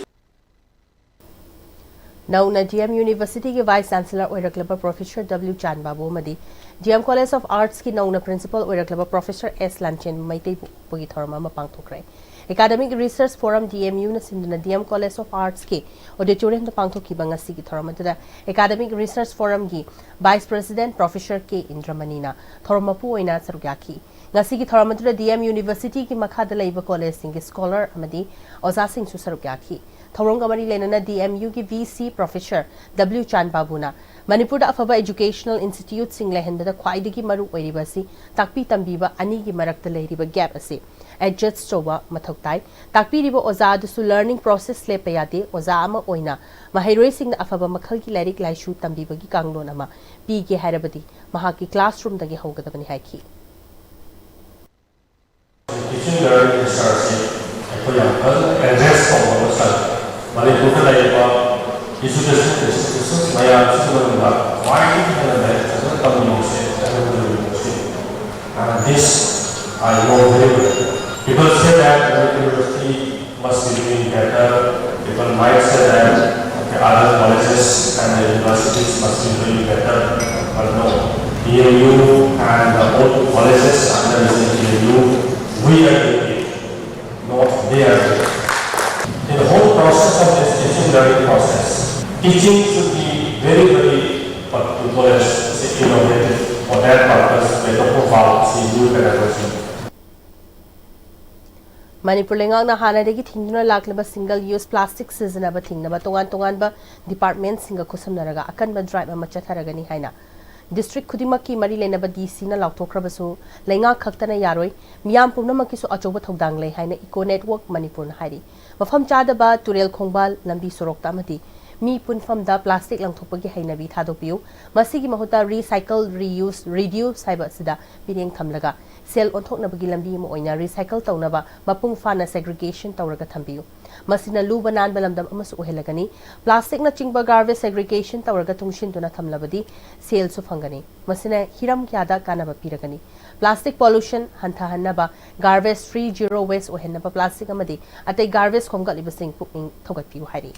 ꯅꯧꯅ ꯗꯤ ꯑꯦꯝ ꯌꯨꯅꯤꯚꯔꯁꯤꯇꯤꯒꯤ ꯚꯥꯏꯁ ꯆꯥꯟꯁꯦꯂꯔ ꯑꯣꯏꯔꯛꯂꯕ ꯄ꯭ꯔꯣꯐꯦꯁꯔ ꯗꯕ꯭ꯂꯤꯎ ꯆꯥꯟ ꯕꯥꯕꯨ ꯑꯃꯗꯤ ꯗꯤ ꯑꯦꯝ ꯀꯣꯂꯦꯖ ꯑꯣꯐ ꯑꯥꯔꯠꯁꯀꯤ ꯅꯧꯅ ꯄ꯭ꯔꯤꯟꯁꯤꯄꯜ ꯑꯣꯏꯔꯛꯂꯕ ꯄ꯭ꯔꯣꯐꯦꯁꯔ ꯑꯦꯁ ꯂꯥꯟꯆꯦꯟꯕ ꯃꯩꯇꯩꯕꯨ ꯎꯠꯄꯒꯤ ꯊꯧꯔꯝ ꯑꯃ ꯄꯥꯡꯊꯣꯛꯈ꯭ꯔꯦ꯫ ꯑꯦꯀꯥꯗꯃꯤꯛ ꯔꯤꯁꯔꯁ ꯐꯣꯔꯝ ꯗꯤ ꯑꯦꯝ ꯌꯨꯅ ꯁꯤꯟꯗꯨꯅ ꯗꯤ ꯑꯦꯝ ꯀꯣꯂꯦꯖ ꯑꯣꯐ ꯑꯥꯔꯠꯁꯀꯤ ꯑꯣꯗꯤꯇꯣꯔꯤꯌꯝꯗ ꯄꯥꯡꯊꯣꯛꯈꯤꯕ ꯉꯁꯤꯒꯤ ꯊꯧꯔꯝ ꯑꯗꯨꯗ ꯑꯦꯀꯥꯗꯃꯤꯛ ꯔꯤꯁꯔꯁ ꯐꯣꯔꯝꯒꯤ ꯚꯥꯏꯁ ꯄ꯭ꯔꯦꯁꯤꯗꯦꯟꯠ ꯄ꯭ꯔꯣꯐꯦꯁꯔ ꯀꯦ ꯏꯟꯗ꯭ꯔꯃꯅꯤꯅ ꯊꯧꯔꯝ ꯃꯄꯨ ꯑꯣꯏꯅ ꯁꯔꯨꯛ ꯌꯥꯈꯤ꯫ ꯉꯁꯤꯒꯤ ꯊꯧꯔꯝ ꯑꯗꯨꯗ ꯗꯤ ꯑꯦꯝ ꯌꯨꯅꯤꯚꯔꯁꯤꯇꯤꯒꯤ ꯃꯈꯥꯗ ꯂꯩꯕ ꯀꯣꯂꯦꯖꯁꯤꯡꯒꯤ ꯁ꯭ꯀꯣꯂꯔ ꯑꯃꯗꯤ ꯑꯣꯖꯥꯁꯤꯡꯁꯨ ꯁꯔꯨꯛ ꯌꯥꯈꯤ꯫ ꯊꯧꯔꯝꯒ ꯃꯔꯤ ꯂꯩꯅꯅ ꯗꯤ ꯑꯦꯝ ꯌꯨꯒꯤ ꯚꯤ ꯁꯤ ꯄ꯭ꯔꯣꯐꯦꯁꯔ ꯗꯕ꯭ꯂꯤꯎ ꯆꯥꯟ ꯕꯥꯕꯨꯅ ꯃꯅꯤꯄꯨꯔꯗ ꯑꯐꯕ ꯏꯖꯨꯀꯦꯁꯅꯦꯜ ꯏꯟꯁꯇꯤꯇ꯭ꯌꯨꯠꯁꯤꯡ ꯂꯩꯍꯟꯕꯗ ꯈ꯭ꯋꯥꯏꯗꯒꯤ ꯃꯔꯨ ꯑꯣꯏꯔꯤꯕ ꯑꯁꯤ ꯇꯥꯛꯄꯤ ꯇꯝꯕꯤꯕ ꯑꯅꯤꯒꯤ ꯃꯔꯛꯇ ꯂꯩꯔꯤꯕ ꯒꯦꯞ ꯑꯁꯤ ꯑꯦꯗꯖꯁ ꯇꯧꯕ ꯃꯊꯧ ꯇꯥꯏ꯫ ꯇꯥꯛꯄꯤꯔꯤꯕ ꯑꯣꯖꯥ ꯑꯗꯨꯁꯨ ꯂꯔꯅꯤꯡ ꯄ꯭ꯔꯣꯁꯦꯁ ꯂꯦꯞꯄ ꯌꯥꯗꯦ꯫ ꯑꯣꯖꯥ ꯑꯃ ꯑꯣꯏꯅ ꯃꯍꯩꯔꯣꯏꯁꯤꯡꯅ ꯑꯐꯕ ꯃꯈꯜꯒꯤ ꯂꯥꯏꯔꯤꯛ ꯂꯥꯏꯁꯨ ꯇꯝꯕꯤꯕꯒꯤ ꯀꯥꯡꯂꯣꯟ ꯑꯃ ꯄꯤꯒꯦ ꯍꯥꯏꯔꯕꯗꯤ ꯃꯍꯥꯛꯀꯤ ꯀ꯭ꯂꯥꯁꯔꯨꯝꯗꯒꯤ ꯍꯧꯒꯗꯕꯅꯤ ꯍꯥꯏꯈꯤ꯫ ꯇꯤꯆꯤꯡ ꯂꯔꯅꯤꯡ ꯔꯤꯁꯔꯁꯁꯤ ꯑꯩꯈꯣꯏ ꯌꯥꯝ ꯐꯖꯅ ꯑꯦꯗ꯭ꯔꯦꯁ ꯇꯧꯕ ꯑꯃ ꯆꯪꯉꯤ꯫ ꯃꯅꯤꯄꯨꯔꯗ ꯂꯩꯔꯤꯕ ꯏꯖꯨꯀꯦꯁꯟ ꯏꯟꯁꯇꯤꯇ꯭ꯌꯨꯁꯟꯁ ꯃꯌꯥꯝꯁꯤꯒꯤ ꯃꯅꯨꯡꯗ ꯈ꯭ꯋꯥꯏꯗꯒꯤ ꯍꯦꯟꯅ ꯂꯥꯏꯔꯤꯛ ꯐꯖꯅ ꯇꯝꯕ university M U university. And this I know very well. People say that Manipur University must be doing better. People might say that, okay, other colleges and the universities must be doing better. But no, D M U and the old colleges under the D M U, we are doing it, not they are doing it. In the whole process of this teaching learning process, teaching should be very, very, but to call it innovative. For that purpose, we talk about the new pedagogy. Manipur ꯂꯩꯉꯥꯛꯅ ꯍꯥꯟꯅꯗꯒꯤ ꯊꯤꯡꯗꯨꯅ ꯂꯥꯛꯂꯤꯕ single use plastic ꯁꯤꯖꯤꯟꯅꯕ ꯊꯤꯡꯅꯕ ꯇꯣꯉꯥꯟ ꯇꯣꯉꯥꯟꯕ ꯗꯤꯄꯥꯔꯠꯃꯦꯟꯠꯁꯤꯡꯒ ꯈꯨꯠꯁꯝꯅꯔꯒ ꯑꯀꯟꯕ driver ꯑꯃ ꯆꯠꯊꯔꯒꯅꯤ ꯍꯥꯏꯅ ꯗꯤꯁꯇ꯭ꯔꯤꯛ ꯈꯨꯗꯤꯡꯃꯛꯀꯤ ꯃꯔꯤ ꯂꯩꯅꯕ ꯗꯤ ꯁꯤꯅ ꯂꯥꯎꯊꯣꯛꯈ꯭ꯔꯕꯁꯨ, ꯂꯩꯉꯥꯛ ꯈꯛꯇꯅ ꯌꯥꯔꯣꯏ, ꯃꯤꯌꯥꯝ ꯄꯨꯝꯅꯃꯛꯀꯤꯁꯨ ꯑꯆꯧꯕ ꯊꯧꯗꯥꯡ ꯂꯩ ꯍꯥꯏꯅ ꯏꯀꯣ ꯅꯦꯠꯋꯥꯔꯛ ꯃꯅꯤꯄꯨꯔꯅ ꯍꯥꯏꯔꯤ꯫ ꯃꯐꯝ ꯆꯥꯗꯕ ꯇꯨꯔꯦꯜ ꯈꯣꯡꯕꯥꯜ, ꯂꯝꯕꯤ ꯁꯣꯔꯣꯛꯇ ꯑꯃꯗꯤ ꯃꯤ ꯄꯨꯟꯐꯝꯗ ꯄ꯭ꯂꯥꯁꯇꯤꯛ ꯂꯪꯊꯣꯛꯄꯒꯤ ꯍꯩꯅꯕꯤ ꯊꯥꯗꯣꯛꯄꯤꯌꯨ꯫ ꯃꯁꯤꯒꯤ ꯃꯍꯨꯠꯇ ꯔꯤꯁꯥꯏꯀꯜ, ꯔꯤꯌꯨꯁ, ꯔꯤꯗ꯭ꯌꯨꯁ ꯍꯥꯏꯕ ꯑꯁꯤꯗ ꯃꯤꯠꯌꯦꯡ ꯊꯝꯂꯒ ꯁꯦꯜ ꯑꯣꯟꯊꯣꯛꯅꯕꯒꯤ ꯂꯝꯕꯤ ꯑꯃ ꯑꯣꯏꯅ ꯔꯤꯁꯥꯏꯀꯜ ꯇꯧꯅꯕ ꯃꯄꯨꯡ ꯐꯥꯅ ꯁꯦꯒ꯭ꯔꯤꯒꯦꯁꯟ ꯇꯧꯔꯒ ꯊꯝꯕꯤꯌꯨ꯫ ꯃꯁꯤꯅ ꯂꯨꯕ ꯅꯥꯟꯕ ꯂꯝꯗꯝ ꯑꯃꯁꯨ ꯑꯣꯏꯍꯜꯂꯒꯅꯤ꯫ ꯄ꯭ꯂꯥꯁꯇꯤꯛꯅꯆꯤꯡꯕ ꯒꯥꯔꯕꯦꯖ ꯁꯦꯒ꯭ꯔꯤꯒꯦꯁꯟ ꯇꯧꯔꯒ ꯇꯨꯡꯁꯤꯟꯗꯨꯅ ꯊꯝꯂꯕꯗꯤ ꯁꯦꯜꯁꯨ ꯐꯪꯒꯅꯤ꯫ ꯃꯁꯤꯅ ꯍꯤꯔꯝ ꯀꯌꯥꯗ ꯀꯥꯟꯅꯕ ꯄꯤꯔꯒꯅꯤ꯫ ꯄ꯭ꯂꯥꯁꯇꯤꯛ ꯄꯣꯂꯨꯁꯟ ꯍꯟꯊꯍꯟꯅꯕ, ꯒꯥꯔꯕꯦꯖ ꯐ꯭ꯔꯤ ꯖꯤꯔꯣ ꯋꯦꯁ ꯑꯣꯏꯍꯟꯅꯕ ꯄ꯭ꯂꯥꯁꯇꯤꯛ ꯑꯃꯗꯤ ꯑꯇꯩ ꯒꯥꯔꯕꯦꯖ ꯈꯣꯝꯒꯠꯂꯤꯕꯁꯤꯡ ꯄꯨꯛꯅꯤꯡ ꯊꯧꯒꯠꯄꯤꯌꯨ ꯍꯥꯏꯔꯤ꯫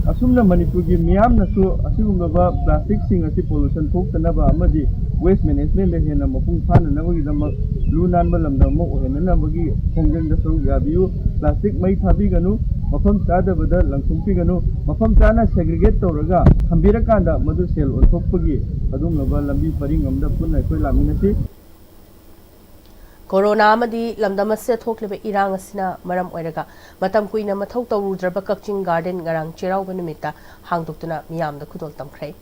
ꯑꯁꯨꯝꯅ ꯃꯅꯤꯄꯨꯔꯒꯤ ꯃꯤꯌꯥꯝꯅꯁꯨ ꯑꯁꯤꯒꯨꯝꯂꯕ ꯄ꯭ꯂꯥꯁꯇꯤꯛꯁꯤꯡ ꯑꯁꯤ ꯄꯣꯂꯨꯁꯟ ꯊꯣꯛꯇꯅꯕ ꯑꯃꯗꯤ ꯋꯦꯁ ꯃꯦꯅꯦꯖꯃꯦꯟꯗ ꯍꯦꯟꯅ ꯃꯄꯨꯡ ꯐꯥꯅꯅꯕꯒꯤꯗꯃꯛ ꯂꯨ ꯅꯥꯟꯕ ꯂꯝꯗꯝ ꯑꯃ ꯑꯣꯏꯍꯟꯅꯅꯕꯒꯤ ꯈꯣꯡꯖꯪꯗ ꯁꯔꯨꯛ ꯌꯥꯕꯤꯌꯨ꯫ ꯄ꯭ꯂꯥꯁꯇꯤꯛ ꯃꯩ ꯊꯥꯕꯤꯒꯅꯨ, ꯃꯐꯝ ꯆꯥꯗꯕꯗ ꯂꯪꯊꯣꯛꯄꯤꯒꯅꯨ, ꯃꯐꯝ ꯆꯥꯅ ꯁꯦꯒ꯭ꯔꯤꯒꯦꯠ ꯇꯧꯔꯒ ꯊꯝꯕꯤꯔꯀꯥꯟꯗ ꯃꯗꯨ ꯁꯦꯜ ꯑꯣꯟꯊꯣꯛꯄꯒꯤ ꯑꯗꯨꯒꯨꯝꯂꯕ ꯂꯝꯕꯤ ꯄꯔꯤꯡ ꯑꯃꯗ ꯄꯨꯟꯅ ꯑꯩꯈꯣꯏ ꯂꯥꯛꯃꯤꯟꯅꯁꯤ꯫ ꯀꯣꯔꯣꯅꯥ ꯑꯃꯗꯤ ꯂꯝꯗꯝ ꯑꯁꯤꯗ ꯊꯣꯛꯂꯤꯕ ꯏꯔꯥꯡ ꯑꯁꯤꯅ ꯃꯔꯝ ꯑꯣꯏꯔꯒ ꯃꯇꯝ ꯀꯨꯏꯅ ꯃꯊꯧ ꯇꯧꯔꯨꯗ꯭ꯔꯕ ꯀꯛꯆꯤꯡ ꯒꯥꯔꯗꯦꯟ ꯉꯔꯥꯡ ꯆꯩꯔꯥꯎꯕ ꯅꯨꯃꯤꯠꯇ ꯍꯥꯡꯗꯣꯛꯇꯨꯅ ꯃꯤꯌꯥꯝꯗ ꯈꯨꯗꯣꯜ ꯇꯝꯈ꯭ꯔꯦ꯫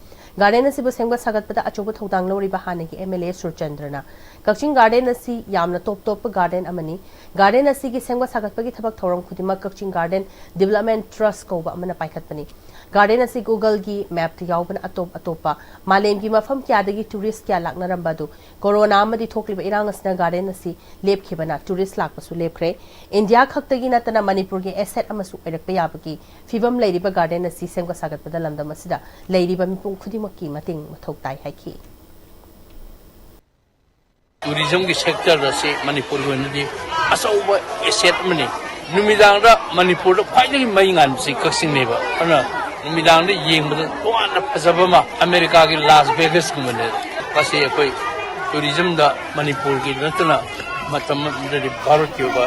ꯒꯥꯔꯗꯦꯟ ꯑꯁꯤꯕꯨ ꯁꯦꯝꯒꯠ ꯁꯥꯒꯠꯄꯗ ꯑꯆꯧꯕ ꯊꯧꯗꯥꯡ ꯂꯧꯔꯤꯕ ꯍꯥꯟꯅꯒꯤ ꯑꯦꯝ ꯑꯦꯜ ꯑꯦ ꯁꯨꯔꯆꯟꯗ꯭ꯔꯅ, ꯀꯛꯆꯤꯡ ꯒꯥꯔꯗꯦꯟ ꯑꯁꯤ ꯌꯥꯝꯅ ꯇꯣꯞ ꯇꯣꯞꯄ ꯒꯥꯔꯗꯦꯟ ꯑꯃꯅꯤ꯫ ꯒꯥꯔꯗꯦꯟ ꯑꯁꯤꯒꯤ ꯁꯦꯝꯒꯠ ꯁꯥꯒꯠꯄꯒꯤ ꯊꯕꯛ ꯊꯧꯔꯝ ꯈꯨꯗꯤꯡꯃꯛ ꯀꯛꯆꯤꯡ ꯒꯥꯔꯗꯦꯟ ꯗꯤꯕꯦꯂꯞꯃꯦꯟ ꯇ꯭ꯔꯁ ꯀꯧꯕ ꯑꯃꯅ ꯄꯥꯏꯈꯠꯄꯅꯤ꯫ ꯒꯥꯔꯗꯦꯟ ꯑꯁꯤ ꯒꯨꯒꯜꯒꯤ ꯃꯦꯞꯇ ꯌꯥꯎꯕꯅ ꯑꯇꯣꯞ ꯑꯇꯣꯞꯄ ꯃꯥꯂꯦꯝꯒꯤ ꯃꯐꯝ ꯀꯌꯥꯗꯒꯤ ꯇꯨꯔꯤꯁ ꯀꯌꯥ ꯂꯥꯛꯅꯔꯝꯕ ꯑꯗꯨ ꯀꯣꯔꯣꯅꯥ ꯑꯃꯗꯤ ꯊꯣꯛꯂꯤꯕ ꯏꯔꯥꯡ ꯑꯁꯤꯅ ꯒꯥꯔꯗꯦꯟ ꯑꯁꯤ ꯂꯦꯞꯈꯤꯕꯅ ꯇꯨꯔꯤꯁ ꯂꯥꯛꯄꯁꯨ ꯂꯦꯞꯈ꯭ꯔꯦ꯫ ꯏꯟꯗꯤꯌꯥ ꯈꯛꯇꯒꯤ ꯅꯠꯇꯅ ꯃꯅꯤꯄꯨꯔꯒꯤ ꯑꯦꯁꯦꯠ ꯑꯃꯁꯨ ꯑꯣꯏꯔꯛꯄ ꯌꯥꯕꯒꯤ ꯐꯤꯕꯝ ꯂꯩꯔꯤꯕ ꯒꯥꯔꯗꯦꯟ ꯑꯁꯤ ꯁꯦꯝꯒꯠ ꯁꯥꯒꯠꯄꯗ ꯂꯝꯗꯝ ꯑꯁꯤꯗ ꯂꯩꯔꯤꯕ ꯃꯤꯄꯨꯝ ꯈꯨꯗꯤꯡꯃꯛꯀꯤ ꯃꯇꯦꯡ ꯃꯊꯧ ꯇꯥꯏ ꯍꯥꯏꯈꯤ꯫ ꯇꯨꯔꯤꯖꯝꯒꯤ ꯁꯦꯛꯇꯔ ꯑꯁꯤ ꯃꯅꯤꯄꯨꯔꯒꯤ ꯑꯣꯏꯅꯗꯤ ꯑꯆꯧꯕ ꯑꯦꯁꯦꯠ ꯑꯃꯅꯤ꯫ ꯅꯨꯃꯤꯗꯥꯡꯗ ꯃꯅꯤꯄꯨꯔꯗ ꯈ꯭ꯋꯥꯏꯗꯒꯤ ꯃꯩ ꯉꯥꯟꯕꯁꯤ ꯀꯛꯆꯤꯡꯅꯦꯕ꯫ ꯑꯗꯨꯅ ꯅꯨꯃꯤꯗꯥꯡꯗ ꯌꯦꯡꯕꯗ ꯇꯣꯉꯥꯟꯅ ꯐꯖꯕ ꯑꯃ, ꯑꯃꯦꯔꯤꯀꯥꯒꯤ ꯂꯥꯁ ꯚꯦꯒꯁꯀꯨꯝꯕꯅꯦ꯫ ꯃꯁꯤ ꯑꯩꯈꯣꯏ ꯇꯨꯔꯤꯖꯝꯗ ꯃꯅꯤꯄꯨꯔꯒꯤ ꯅꯠꯇꯅ ꯃꯇꯝ ꯑꯃꯗꯗꯤ ꯚꯥꯔꯠꯀꯤ ꯑꯣꯏꯕ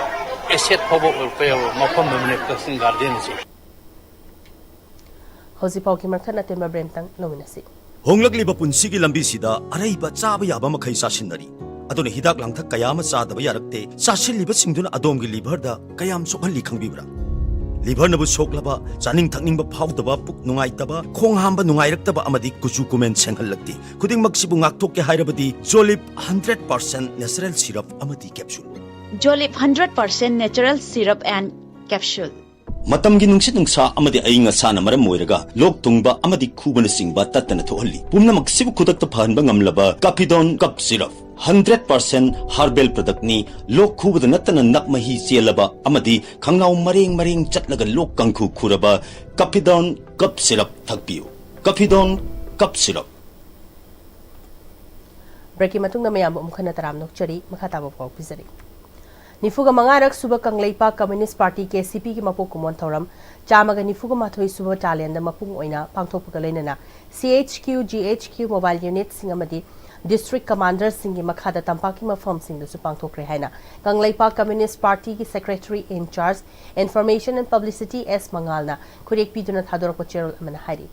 ꯑꯦꯁꯦꯠ ꯐꯥꯎꯕ ꯑꯣꯏꯔꯛꯄ ꯌꯥꯕ ꯃꯐꯝ ꯑꯃꯅꯦ ꯀꯛꯆꯤꯡ ꯒꯥꯔꯗꯦꯟ ꯑꯁꯤ꯫ ꯍꯧꯖꯤꯛꯐꯥꯎꯒꯤ ꯃꯔꯛꯊꯠ ꯅꯇꯦꯝꯕ ꯕ꯭ꯔꯦꯝꯇꯪ ꯂꯧꯃꯤꯟꯅꯁꯤ꯫ ꯍꯣꯡꯂꯛꯂꯤꯕ ꯄꯨꯟꯁꯤꯒꯤ ꯂꯝꯕꯤꯁꯤꯗ ꯑꯔꯩꯕ ꯆꯥꯕ ꯌꯥꯕ ꯃꯈꯩ ꯆꯥꯁꯤꯟꯅꯔꯤ꯫ ꯑꯗꯨꯅ ꯍꯤꯗꯥꯛ ꯂꯥꯡꯊꯛ ꯀꯌꯥ ꯑꯃ ꯆꯥꯗꯕ ꯌꯥꯔꯛꯇꯦ꯫ ꯆꯥꯁꯤꯜꯂꯤꯕꯁꯤꯡꯗꯨꯅ ꯑꯗꯣꯝꯒꯤ ꯂꯤꯚꯔꯗ ꯀꯌꯥꯝ ꯁꯣꯛꯍꯜꯂꯤ ꯈꯪꯕꯤꯕ꯭ꯔꯥ? ꯂꯤꯚꯔꯅꯕꯨ ꯁꯣꯛꯂꯕ, ꯆꯥꯅꯤꯡ ꯊꯛꯅꯤꯡꯕ ꯐꯥꯎꯗꯕ, ꯄꯨꯛ ꯅꯨꯡꯉꯥꯏꯇꯕ, ꯈꯣꯡ ꯍꯥꯝꯕ ꯅꯨꯡꯉꯥꯏꯔꯛꯇꯕ ꯑꯃꯗꯤ ꯀꯨꯆꯨ ꯀꯨꯃꯦꯟ ꯁꯦꯡꯍꯜꯂꯛꯇꯦ꯫ ꯈꯨꯗꯤꯡꯃꯛꯁꯤꯕꯨ ꯉꯥꯛꯊꯣꯛꯀꯦ ꯍꯥꯏꯔꯕꯗꯤ ꯖꯣꯂꯤꯞ ꯍꯟꯗ꯭ꯔꯦꯠ ꯄꯥꯔꯁꯦꯟ ꯅꯦꯆꯔꯦꯜ ꯁꯤꯔꯞ ꯑꯃꯗꯤ capsule. Jolip hundred percent natural syrup and capsule. ꯃꯇꯝꯒꯤ ꯅꯨꯡꯁꯤꯠ ꯅꯨꯡꯁꯥ ꯑꯃꯗꯤ ꯑꯏꯪ ꯑꯁꯥꯅ ꯃꯔꯝ ꯑꯣꯏꯔꯒ ꯂꯣꯛ ꯊꯨꯡꯕ ꯑꯃꯗꯤ ꯈꯨꯕꯅꯆꯤꯡꯕ ꯇꯠꯇꯅ ꯊꯣꯛꯍꯜꯂꯤ꯫ ꯄꯨꯝꯅꯃꯛꯁꯤꯕꯨ ꯈꯨꯗꯛꯇ ꯐꯍꯟꯕ ꯉꯝꯂꯕ ꯀꯥꯄꯤꯗꯣꯟ cup syrup. Hundred percent herbal ꯄ꯭ꯔꯗꯛꯅꯤ꯫ ꯂꯣꯛ ꯈꯨꯕꯗ ꯅꯠꯇꯅ ꯅꯞ ꯃꯍꯤ ꯆꯦꯜꯂꯕ ꯑꯃꯗꯤ ꯈꯪꯅꯥꯎ ꯃꯔꯦꯡ ꯃꯔꯦꯡ ꯆꯠꯂꯒ ꯂꯣꯛ ꯀꯥꯡꯈꯨ ꯈꯨꯔꯕ ꯀꯥꯄꯤꯗꯣꯟ ꯀꯞ ꯁꯤꯔꯞ ꯊꯛꯄꯤꯌꯨ꯫ ꯀꯥꯄꯤꯗꯣꯟ cup syrup. ꯕ꯭ꯔꯦꯛꯀꯤ ꯃꯇꯨꯡꯗ ꯃꯌꯥꯝꯕꯨ ꯑꯃꯨꯛ ꯍꯟꯅ ꯇꯔꯥꯝꯅ ꯑꯣꯛꯆꯔꯤ꯫ ꯃꯈꯥ ꯇꯥꯕ ꯄꯥꯎ ꯄꯤꯖꯔꯤ꯫ ꯅꯤꯐꯨꯒ ꯃꯉꯥꯔꯛ ꯁꯨꯕ ꯀꯪꯂꯩꯄꯥꯛ ꯀꯝꯌꯨꯅꯤꯁ꯭ꯠ ꯄꯥꯔꯇꯤ, ꯀꯦ ꯁꯤ ꯄꯤꯒꯤ ꯃꯄꯣꯛ ꯀꯨꯝꯑꯣꯟ ꯊꯧꯔꯝ ꯆꯥꯝꯃꯒ ꯅꯤꯐꯨꯒ ꯃꯥꯊꯣꯏ ꯁꯨꯕ ꯆꯥꯂꯦꯟꯗ ꯃꯄꯨꯡ ꯑꯣꯏꯅ ꯄꯥꯡꯊꯣꯛꯄꯒ ꯂꯣꯏꯅꯅ C H Q, G H Q mobile ꯌꯨꯅꯤꯠꯁꯤꯡ ꯑꯃꯗꯤ ꯗꯤꯁꯇ꯭ꯔꯤꯛ ꯀꯃꯥꯟꯗꯔꯁꯤꯡꯒꯤ ꯃꯈꯥꯗ ꯇꯝꯄꯥꯛꯀꯤ ꯃꯐꯝꯁꯤꯡꯗꯁꯨ ꯄꯥꯡꯊꯣꯛꯈ꯭ꯔꯦ ꯍꯥꯏꯅ ꯀꯪꯂꯩꯄꯥꯛ ꯀꯝꯌꯨꯅꯤꯁ꯭ꯠ ꯄꯥꯔꯇꯤꯒꯤ secretary in charge information and publicity S ꯃꯉꯥꯜꯅ ꯈꯨꯔꯦꯛ ꯄꯤꯗꯨꯅ ꯊꯥꯗꯣꯔꯛꯄ ꯆꯦꯔꯣꯜ ꯑꯃꯅ ꯍꯥꯏꯔꯤ꯫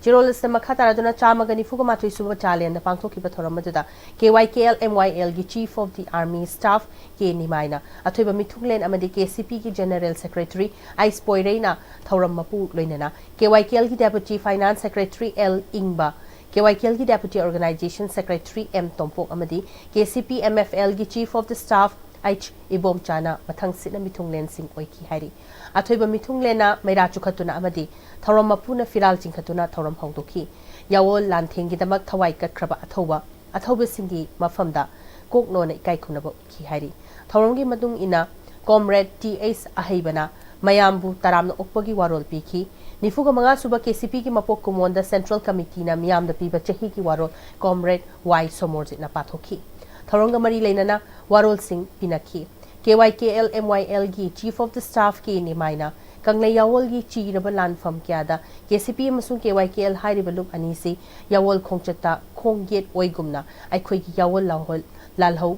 ꯆꯦꯔꯣꯜ ꯑꯁꯤꯗ ꯃꯈꯥ ꯇꯥꯔꯗꯨꯅ ꯆꯥꯝꯃꯒ ꯅꯤꯐꯨꯒ ꯃꯥꯊꯣꯏ ꯁꯨꯕ ꯆꯥꯂꯦꯟꯗ ꯄꯥꯡꯊꯣꯛꯈꯤꯕ ꯊꯧꯔꯝ ꯑꯗꯨꯗ ꯀꯦ Y K L M Y ꯑꯦꯜꯒꯤ Chief of the Army Staff K ꯅꯤꯃꯥꯏꯅ, ꯑꯊꯣꯏꯕ ꯃꯤꯊꯨꯡꯂꯦꯟ ꯑꯃꯗꯤ ꯀꯦ ꯁꯤ ꯄꯤꯒꯤ ꯖꯦꯅꯔꯦꯜ ꯁꯦꯀ꯭ꯔꯦꯇꯔꯤ ꯑꯩꯆ ꯄꯣꯏꯔꯩꯅ ꯊꯧꯔꯝ ꯃꯄꯨ ꯂꯣꯏꯅꯅ ꯀꯦ ꯋꯥꯏ ꯀꯦ ꯑꯦꯜꯒꯤ ꯗꯦꯄꯨꯇꯤ ꯐꯥꯏꯅꯥꯟꯁ ꯁꯦꯀ꯭ꯔꯦꯇꯔꯤ ꯑꯦꯜ ꯏꯪꯕ, ꯀꯦ ꯋꯥꯏ ꯀꯦ ꯑꯦꯜꯒꯤ deputy organisation secretary M Tompok ꯑꯃꯗꯤ K C P M F ꯑꯦꯜꯒꯤ Chief of the Staff H ꯏꯕꯣꯝꯆꯥꯅ ꯃꯊꯪꯁꯤꯠꯅ ꯃꯤꯊꯨꯡꯂꯦꯟꯁꯤꯡ ꯑꯣꯏꯈꯤ ꯍꯥꯏꯔꯤ꯫ ꯑꯊꯣꯏꯕ ꯃꯤꯊꯨꯡꯂꯦꯟꯅ ꯃꯩꯔꯥ ꯆꯨꯈꯠꯇꯨꯅ ꯑꯃꯗꯤ ꯊꯧꯔꯝ ꯃꯄꯨꯅ ꯐꯤꯔꯥꯜ ꯆꯤꯡꯈꯠꯇꯨꯅ ꯊꯧꯔꯝ ꯍꯧꯗꯣꯛꯈꯤ꯫ ꯌꯥꯋꯣꯜ ꯂꯥꯟꯊꯦꯡꯒꯤꯗꯃꯛ ꯊꯋꯥꯏ ꯀꯠꯈ꯭ꯔꯕ ꯑꯊꯧꯕ, ꯑꯊꯧꯕꯁꯤꯡꯒꯤ ꯃꯐꯝꯗ ꯀꯣꯛꯅꯣꯟꯅ ꯏꯀꯥꯏ ꯈꯨꯝꯅꯕ ꯎꯠꯈꯤ ꯍꯥꯏꯔꯤ꯫ ꯊꯧꯔꯝꯒꯤ ꯃꯇꯨꯡ ꯏꯟꯅ ꯀꯣꯝꯔꯦꯗ ꯇꯤ ꯑꯩꯆ ꯑꯍꯩꯕꯅ ꯃꯌꯥꯝꯕꯨ ꯇꯔꯥꯝꯅ ꯑꯣꯛꯄꯒꯤ ꯋꯥꯔꯣꯜ ꯄꯤꯈꯤ꯫ ꯅꯤꯐꯨꯒ ꯃꯉꯥ ꯁꯨꯕ ꯀꯦ ꯁꯤ ꯄꯤꯒꯤ ꯃꯄꯣꯛ ꯀꯨꯝꯑꯣꯟꯗ ꯁꯦꯟꯇ꯭ꯔꯦꯜ ꯀꯃꯤꯇꯤꯅ ꯃꯤꯌꯥꯝꯗ ꯄꯤꯕ ꯆꯍꯤꯒꯤ ꯋꯥꯔꯣꯜ ꯀꯣꯝꯔꯦꯗ ꯋꯥꯏ ꯁꯣꯃꯣꯔꯖꯤꯠꯅ ꯄꯥꯊꯣꯛꯈꯤ꯫ ꯊꯧꯔꯝꯒ ꯃꯔꯤ ꯂꯩꯅꯅ ꯋꯥꯔꯣꯜꯁꯤꯡ ꯄꯤꯅꯈꯤ꯫ K Y K L M Y ꯑꯦꯜꯒꯤ Chief of the Staff K ꯅꯤꯃꯥꯏꯅ ꯀꯪꯂꯩ ꯌꯥꯋꯣꯜꯒꯤ ꯆꯤꯔꯕ ꯂꯥꯟꯐꯝ ꯀꯌꯥꯗ ꯀꯦ ꯁꯤ ꯄꯤ ꯑꯃꯁꯨꯡ ꯀꯦ ꯋꯥꯏ ꯀꯦ ꯑꯦꯜ ꯍꯥꯏꯔꯤꯕ ꯂꯨꯞ ꯑꯅꯤꯁꯤ ꯌꯥꯋꯣꯜ ꯈꯣꯡꯆꯠꯇ ꯈꯣꯡꯌꯦꯠ ꯑꯣꯏꯒꯨꯝꯅ ꯑꯩꯈꯣꯏꯒꯤ ꯌꯥꯋꯣꯜ ꯂꯥꯍꯣꯜ-, ꯂꯥꯜꯍꯧ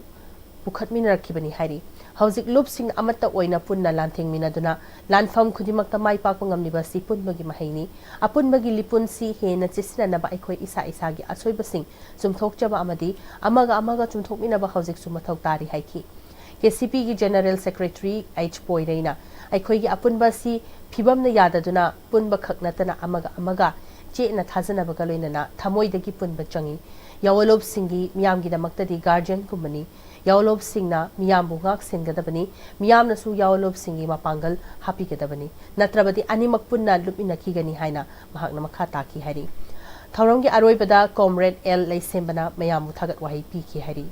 ꯄꯨꯈꯠꯃꯤꯟꯅꯔꯛꯈꯤꯕꯅꯤ ꯍꯥꯏꯔꯤ꯫ ꯍꯧꯖꯤꯛ ꯂꯨꯞꯁꯤꯡ ꯑꯃꯠꯇ ꯑꯣꯏꯅ ꯄꯨꯟꯅ ꯂꯥꯟꯊꯦꯡꯃꯤꯟꯅꯗꯨꯅ ꯂꯥꯟꯐꯝ ꯈꯨꯗꯤꯡꯃꯛꯇ ꯃꯥꯏ ꯄꯥꯛꯄ ꯉꯝꯂꯤꯕ ꯑꯁꯤ ꯄꯨꯟꯕꯒꯤ ꯃꯍꯩꯅꯤ꯫ ꯑꯄꯨꯟꯕꯒꯤ ꯂꯤꯄꯨꯟꯁꯤ ꯍꯦꯟꯅ ꯆꯦꯠꯁꯤꯟꯅꯅꯕ ꯑꯩꯈꯣꯏ ꯏꯁꯥ ꯏꯁꯥꯒꯤ ꯑꯁꯣꯏꯕꯁꯤꯡ ꯆꯨꯝꯊꯣꯛꯆꯕ ꯑꯃꯗꯤ ꯑꯃꯒ ꯑꯃꯒ ꯆꯨꯝꯊꯣꯛꯃꯤꯟꯅꯕ ꯍꯧꯖꯤꯛꯁꯨ ꯃꯊꯧ ꯇꯥꯔꯤ ꯍꯥꯏꯈꯤ꯫ ꯀꯦ ꯁꯤ ꯄꯤꯒꯤ ꯖꯦꯅꯔꯦꯜ ꯁꯦꯀ꯭ꯔꯦꯇꯔꯤ ꯑꯩꯆ ꯄꯣꯏꯔꯩꯅ ꯑꯩꯈꯣꯏꯒꯤ ꯑꯄꯨꯟꯕ ꯑꯁꯤ ꯐꯤꯕꯝꯅ ꯌꯥꯗꯗꯨꯅ ꯄꯨꯟꯕ ꯈꯛ ꯅꯠꯇꯅ ꯑꯃꯒ ꯑꯃꯒ ꯆꯦꯠꯅ ꯊꯥꯖꯅꯕꯒ ꯂꯣꯏꯅꯅ ꯊꯃꯣꯏꯗꯒꯤ ꯄꯨꯟꯕ ꯆꯪꯏ꯫ ꯌꯥꯋꯣꯂꯣꯞꯁꯤꯡꯒꯤ ꯃꯤꯌꯥꯝꯒꯤꯗꯃꯛꯇꯗꯤ ꯒꯥꯔꯖꯤꯌꯟꯒꯨꯝꯕꯅꯤ꯫ ꯌꯥꯋꯣꯂꯣꯞꯁꯤꯡꯅ ꯃꯤꯌꯥꯝꯕꯨ ꯉꯥꯛ ꯁꯦꯟꯒꯗꯕꯅꯤ, ꯃꯤꯌꯥꯝꯅꯁꯨ ꯌꯥꯋꯣꯂꯣꯞꯁꯤꯡꯒꯤ ꯃꯄꯥꯡꯒꯜ ꯍꯥꯞꯄꯤꯒꯗꯕꯅꯤ, ꯅꯠꯇ꯭ꯔꯕꯗꯤ ꯑꯅꯤꯃꯛ ꯄꯨꯟꯅ ꯂꯨꯞꯃꯤꯟꯅꯈꯤꯒꯅꯤ ꯍꯥꯏꯅ ꯃꯍꯥꯛꯅ ꯃꯈꯥ ꯇꯥꯈꯤ ꯍꯥꯏꯔꯤ꯫ ꯊꯧꯔꯝꯒꯤ ꯑꯔꯣꯏꯕꯗ ꯀꯣꯝꯔꯦꯗ ꯑꯦꯜ ꯂꯩꯁꯦꯝꯕꯅ ꯃꯌꯥꯝꯕꯨ ꯊꯥꯒꯠ ꯋꯥꯍꯩ ꯄꯤꯈꯤ ꯍꯥꯏꯔꯤ꯫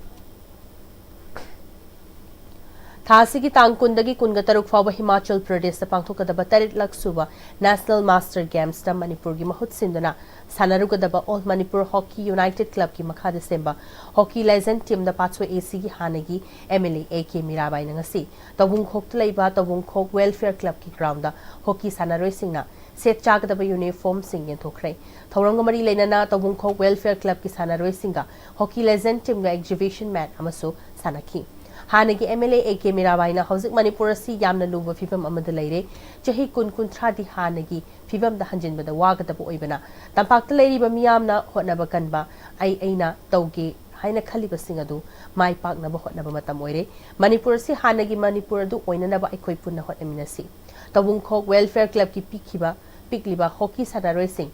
ꯊꯥ ꯑꯁꯤꯒꯤ ꯇꯥꯡ ꯀꯨꯟꯗꯒꯤ ꯀꯨꯟꯒ ꯇꯔꯨꯛ ꯐꯥꯎꯕ ꯍꯤꯃꯥꯆꯜ ꯄ꯭ꯔꯗꯦꯁꯇ ꯄꯥꯡꯊꯣꯛꯀꯗꯕ ꯇꯔꯦꯠꯂꯛ ꯁꯨꯕ ꯅꯦꯁꯅꯦꯜ ꯃꯥꯁꯇꯔ ꯒꯦꯝꯁꯇ ꯃꯅꯤꯄꯨꯔꯒꯤ ꯃꯍꯨꯠ ꯁꯤꯟꯗꯨꯅ ꯁꯥꯟꯅꯔꯨꯒꯗꯕ ꯑꯣꯜ ꯃꯅꯤꯄꯨꯔ ꯍꯣꯀꯤ ꯌꯨꯅꯥꯏꯇꯦꯗ ꯀ꯭ꯂꯕꯀꯤ ꯃꯈꯥꯗ ꯁꯦꯝꯕ ꯍꯣꯀꯤ ꯂꯦꯖꯦꯟꯗ ꯇꯤꯝꯗ ꯄꯥꯠꯁꯣꯏ ꯑꯦꯁꯤꯒꯤ ꯍꯥꯟꯅꯒꯤ M L A A K ꯃꯤꯔꯥꯕꯥꯏꯅ ꯉꯁꯤ ꯇꯧꯕꯨꯡꯈꯣꯛꯇ ꯂꯩꯕ ꯇꯧꯕꯨꯡꯈꯣꯛ ꯋꯦꯜꯐꯤꯌꯔ ꯀ꯭ꯂꯕꯀꯤ ꯒ꯭ꯔꯥꯎꯟꯗ ꯍꯣꯀꯤ ꯁꯥꯟꯅꯔꯣꯏꯁꯤꯡꯅ ꯁꯦꯠ ꯆꯥꯒꯗꯕ ꯌꯨꯅꯤꯐꯣꯔꯝꯁꯤꯡ ꯌꯦꯟꯊꯣꯛꯈ꯭ꯔꯦ꯫ ꯊꯧꯔꯝꯒ ꯃꯔꯤ ꯂꯩꯅꯅ ꯇꯧꯕꯨꯡꯈꯣꯛ ꯋꯦꯜꯐꯤꯌꯔ ꯀ꯭ꯂꯕꯀꯤ ꯁꯥꯟꯅꯔꯣꯏꯁꯤꯡꯒ ꯍꯣꯀꯤ ꯂꯦꯖꯦꯟꯗ ꯇꯤꯝꯒ ꯑꯦꯛꯖꯤꯕꯤꯁꯟ ꯃꯦꯠꯆ ꯑꯃꯁꯨ ꯁꯥꯟꯅꯈꯤ꯫ ꯍꯥꯟꯅꯒꯤ M L A A K ꯃꯤꯔꯥꯕꯥꯏꯅ ꯍꯧꯖꯤꯛ ꯃꯅꯤꯄꯨꯔ ꯑꯁꯤ ꯌꯥꯝꯅ ꯂꯨꯕ ꯐꯤꯕꯝ ꯑꯃꯗ ꯂꯩꯔꯦ꯫ ꯆꯍꯤ ꯀꯨꯟ ꯀꯨꯟꯊ꯭ꯔꯥꯗꯤ ꯍꯥꯟꯅꯒꯤ ꯐꯤꯕꯝꯗ ꯍꯟꯖꯤꯟꯕꯗ ꯋꯥꯒꯗꯕ ꯑꯣꯏꯕꯅ ꯇꯝꯄꯥꯛꯇ ꯂꯩꯔꯤꯕ ꯃꯤꯌꯥꯝꯅ ꯍꯣꯠꯅꯕ ꯀꯟꯕ, ꯑꯩ ꯑꯩꯅ ꯇꯧꯒꯦ ꯍꯥꯏꯅ ꯈꯜꯂꯤꯕꯁꯤꯡ ꯑꯗꯨ ꯃꯥꯏ ꯄꯥꯛꯅꯕ ꯍꯣꯠꯅꯕ ꯃꯇꯝ ꯑꯣꯏꯔꯦ꯫ ꯃꯅꯤꯄꯨꯔ ꯑꯁꯤ ꯍꯥꯟꯅꯒꯤ ꯃꯅꯤꯄꯨꯔ ꯑꯗꯨ ꯑꯣꯏꯅꯅꯕ ꯑꯩꯈꯣꯏ ꯄꯨꯟꯅ ꯍꯣꯠꯅꯃꯤꯟꯅꯁꯤ꯫ ꯇꯧꯕꯨꯡꯈꯣꯛ ꯋꯦꯜꯐꯤꯌꯔ ꯀ꯭ꯂꯕꯀꯤ ꯄꯤꯈꯤꯕ ꯄꯤꯛꯂꯤꯕ ꯍꯣꯀꯤ ꯁꯥꯟꯅꯔꯣꯏꯁꯤꯡ